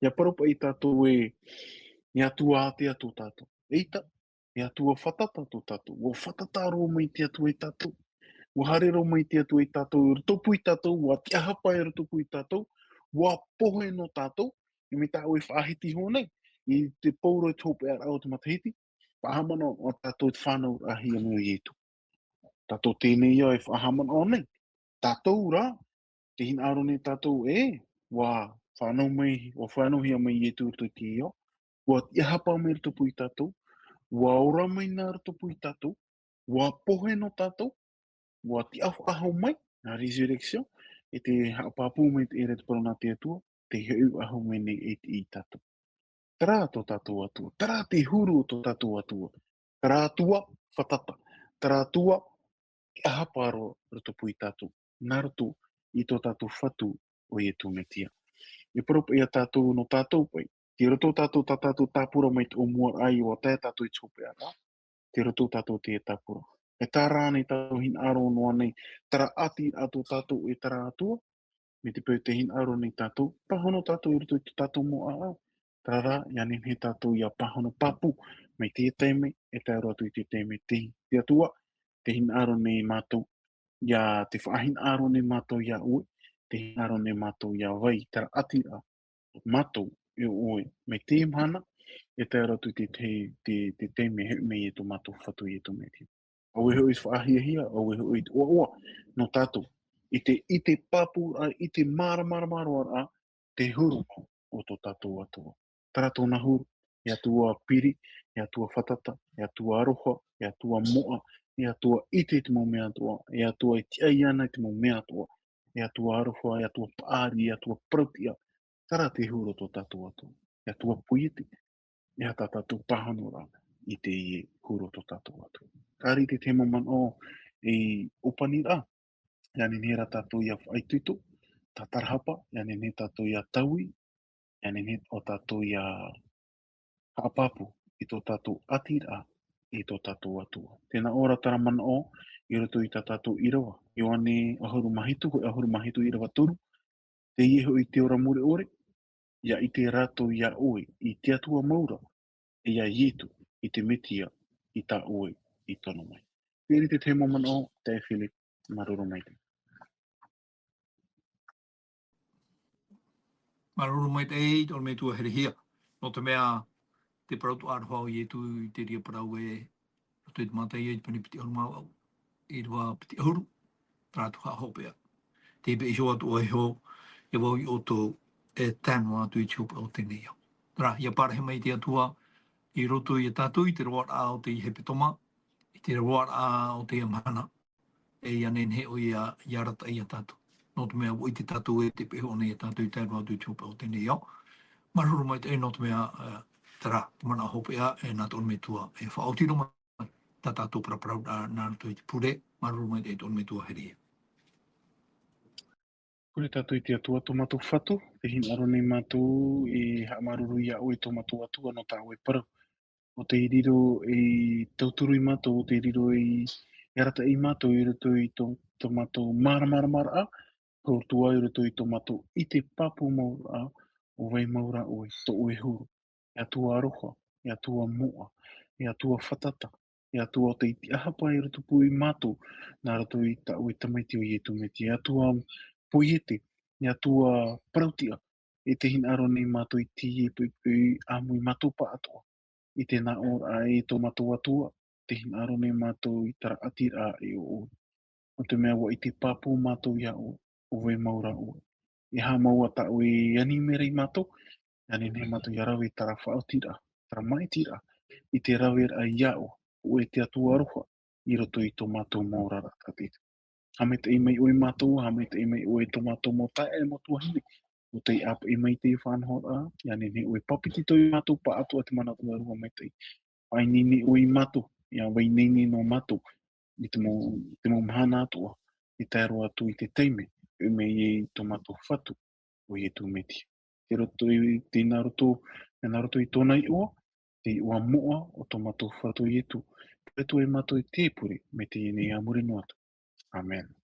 ʻIa parau paʻi tātou ē, e Atua ātea tō tātou. ʻEita, e Atua fātata tō tātou. ʻUa fātata roa mai te Atua ia tātou. ʻUa haere roa mai te Atua ia tātou, i roto pū ia tātou, ʻua tiʻahapa i roto pū ia tātou, ʻua pohe nō tātou, e mea tā ʻoe e faʻahiti iho nei, i te pau roa i te hopeʻaraʻa o te matahiti, faʻahaʻamanaʻo tātou i te fānauraʻahia mai ʻo Ietu. Tātou teie nei ā e faʻahaʻamanaʻo nei. Tātou rā, tē hinaʻaro nei tātou ē, ʻua fānau mai, ʻua fānauhia mai Ietu i roto i te ao, ʻua tiʻahapa mai i roto pū ia tātou, ʻUa ora mai nā roto pū ia tātou, ʻua pohe nō tātou, ʻua tiʻafaʻahou mai, nā résurrection, e te haʻapāpū mai te ʻēra te parau nā te Atua, tei hoʻi faʻahou mai nei e te ia tātou. Terā tō tātou Atua, terā te huru o tō tātou Atua, terā Atua fātata, terā Atua tiʻahapa roa roto pū ia tātou, nā roto i tō tātou Fatu ʻo Ietu Metia. E parau paʻi ia tātou nō tātou paʻi, tei roto tātou tā tātou tāpura mai te ʻōmuaraʻa ʻua tae tātou i te hopeʻaraʻa, tei roto tātou te tāpura. E terā rā nei tātou hinaʻaro noa nei, terā ʻati atu tātou e terā Atua, mai te peu tē hinaʻaro nei tātou, pāhono tātou i roto i tō tātou mau ʻāʻau. Terā rā, ʻia nehenehe tātou ʻia pāhono pāpū, mai te taime, e tae roa atu i te taime, te, te Atua, tē hinaʻaro nei mātou, ʻia, tē faʻahinaʻaro nei mātou ia ʻoe, tē hinaʻaro nei mātou ʻia vai, terā ʻati ra, mātou, e ʻoe, mai te mahana, e tae roa atu i te, te, te, te taime, e hoʻi mai e tō mātou Fatu Ietu Metia. ʻAuē hoʻi te faʻahiahia, ʻauē hoʻi te ʻoaʻoa, nō tātou. I te, i te pāpūraʻa, i te māramarama roa ra, te huru o tō tātou Atua. Terā tōna huru, e Atua piri, e Atua fātata, e Atua aroha, e Atua moʻa, e Atua ʻite i te mau mea atoʻa, e Atua e tiʻa iāna i te mau mea atoʻa, e Atua aroha, e Atua paʻari, e Atua parautiʻa, terā te huru o tō tātou Atua. E Atua poiete, e aha tā tātou pāhono ra i teie huru o tō tātou Atua. Terā te tahi mau manaʻo ei ʻōpaniraʻa, ʻia nehenehe rā tātou ʻia faʻaitoito, tātarahapa, ʻia nehenehe tātou ʻia taui, ʻia nehenehe o tātou ʻia haʻapāpū i tō tātou ʻatiraʻa, i tō tātou Atua. Tē nā ʻō ra terā manaʻo i roto i tā tātou ʻīrava, Ioane ʻahuru mā hitu, hōʻē ʻahuru mā hitu ʻīrava toru, teie hoʻi te ora mure ʻore, ʻia ʻite rātou iā ʻoe, i te Atua mau ra, e iā Ietu, i te Metia, i tā ʻoe i tono mai. Piri te tahi mau manaʻo, taeaʻe Philip, māuruuru maitaʻi. Māuruuru maitaʻi, tō ʻorometua herehia. Nō te mea, te parau atoʻa aroha o Ietu i te reira parau ē, roto i te Mataio i te pene piti ʻahuru mā vaʻu, ʻīrava piti ʻahuru, terā atu haʻahopeʻa. Tei pē iho atu ʻoe iho, e vau iā ʻoutou, e tae noa atu i te hopeʻa o teie nei ao. Terā, ʻia parahi mai te Atua, i roto iā tātou i te roaraʻa o teie hepetoma, i te roaraʻa o teie mahana, e ʻia nehenehe ʻoia ʻia arataʻi iā tātou. Nō te mea ʻua ʻite tātou ē tē peʻe iho nei iā tātou i tae noa atu i te hopeʻa o teie nei ao. Māuruuru maitaʻi nō te mea, e, terā, te manaʻo hopeʻa, e nā tō ʻorometua, e faʻaoti roa mai tā tātou paraparauraʻa nā roto i te pure, māuruuru maitaʻi tō ʻorometua herehia. Pure tātou i te Atua tō mātou Fatu, tē hinaʻaro nei mātou e haʻamāuruuru iā ʻoe tō mātou Atua nō tā ʻoe parau. ʻO tei riro ei tauturu ia mātou, ʻo tei riro ei, e arataʻi ia mātou i roto i tō, tō mātou māramaramaraʻa, hōroʻa i roto i tō mātou ʻite pāpū mau ra, ʻo vai mau ra ʻoe, tō ʻoe huru. E Atua aroha, e Atua moʻa, e Atua fātata, e Atua ʻo tei tiʻahapa i roto pū ia mātou, nā roto i tā ʻoe Tamaiti ʻo Ietu Metia, e Atua poiete, e Atua parautiʻa, e tē hinaʻaro nei mātou i teie poʻipoʻi ʻāmui mātou pāʻatoʻa, i te nāʻōraʻa e tō mātou Atua, tē hinaʻaro nei mātou i terā ʻatiraʻa e ʻo ʻoe. Nō te mea ʻua ʻite pāpū mātou iā ʻoe, ʻo vai mau ra ʻoe. E aha mau ā tā ʻoe e ani mai ra ia mātou, ʻia nehenehe mātou ʻia rave i terā faʻaotiraʻa, terā maʻitiraʻa, i te raveraʻa iā ʻoe, ʻo ʻoe te Atua aroha, i roto i tō mātou mau oraraʻa tātaʻitahi. Haʻamaitaʻi mai ʻoe ia mātou, haʻamaitaʻi mai ʻoe i tō mātou mau taeaʻe, mau tuahine, ʻo tei ʻāpeʻe mai i teie faʻanahoraʻa, ʻia nehenehe ʻoe e pāpetito ia mātou pāʻatoʻa i te mana ʻōrua maitaʻi. Faʻaineine ʻoe ia mātou, ʻia vai ineine noa mātou, i te mau, te mau mahana atoʻa, i tae roa atu i te taime, e hoʻi mai ai tō mātou Fatu, ʻo Ietu Metia. Tei roto i, tei nā roto, nā roto i tōna iʻoa, te iʻoa moʻa o tō mātou Fatu ʻo Ietu, pure atu ai mātou i te pure, mai teie nei ā muri noa atu. ʻĀmene.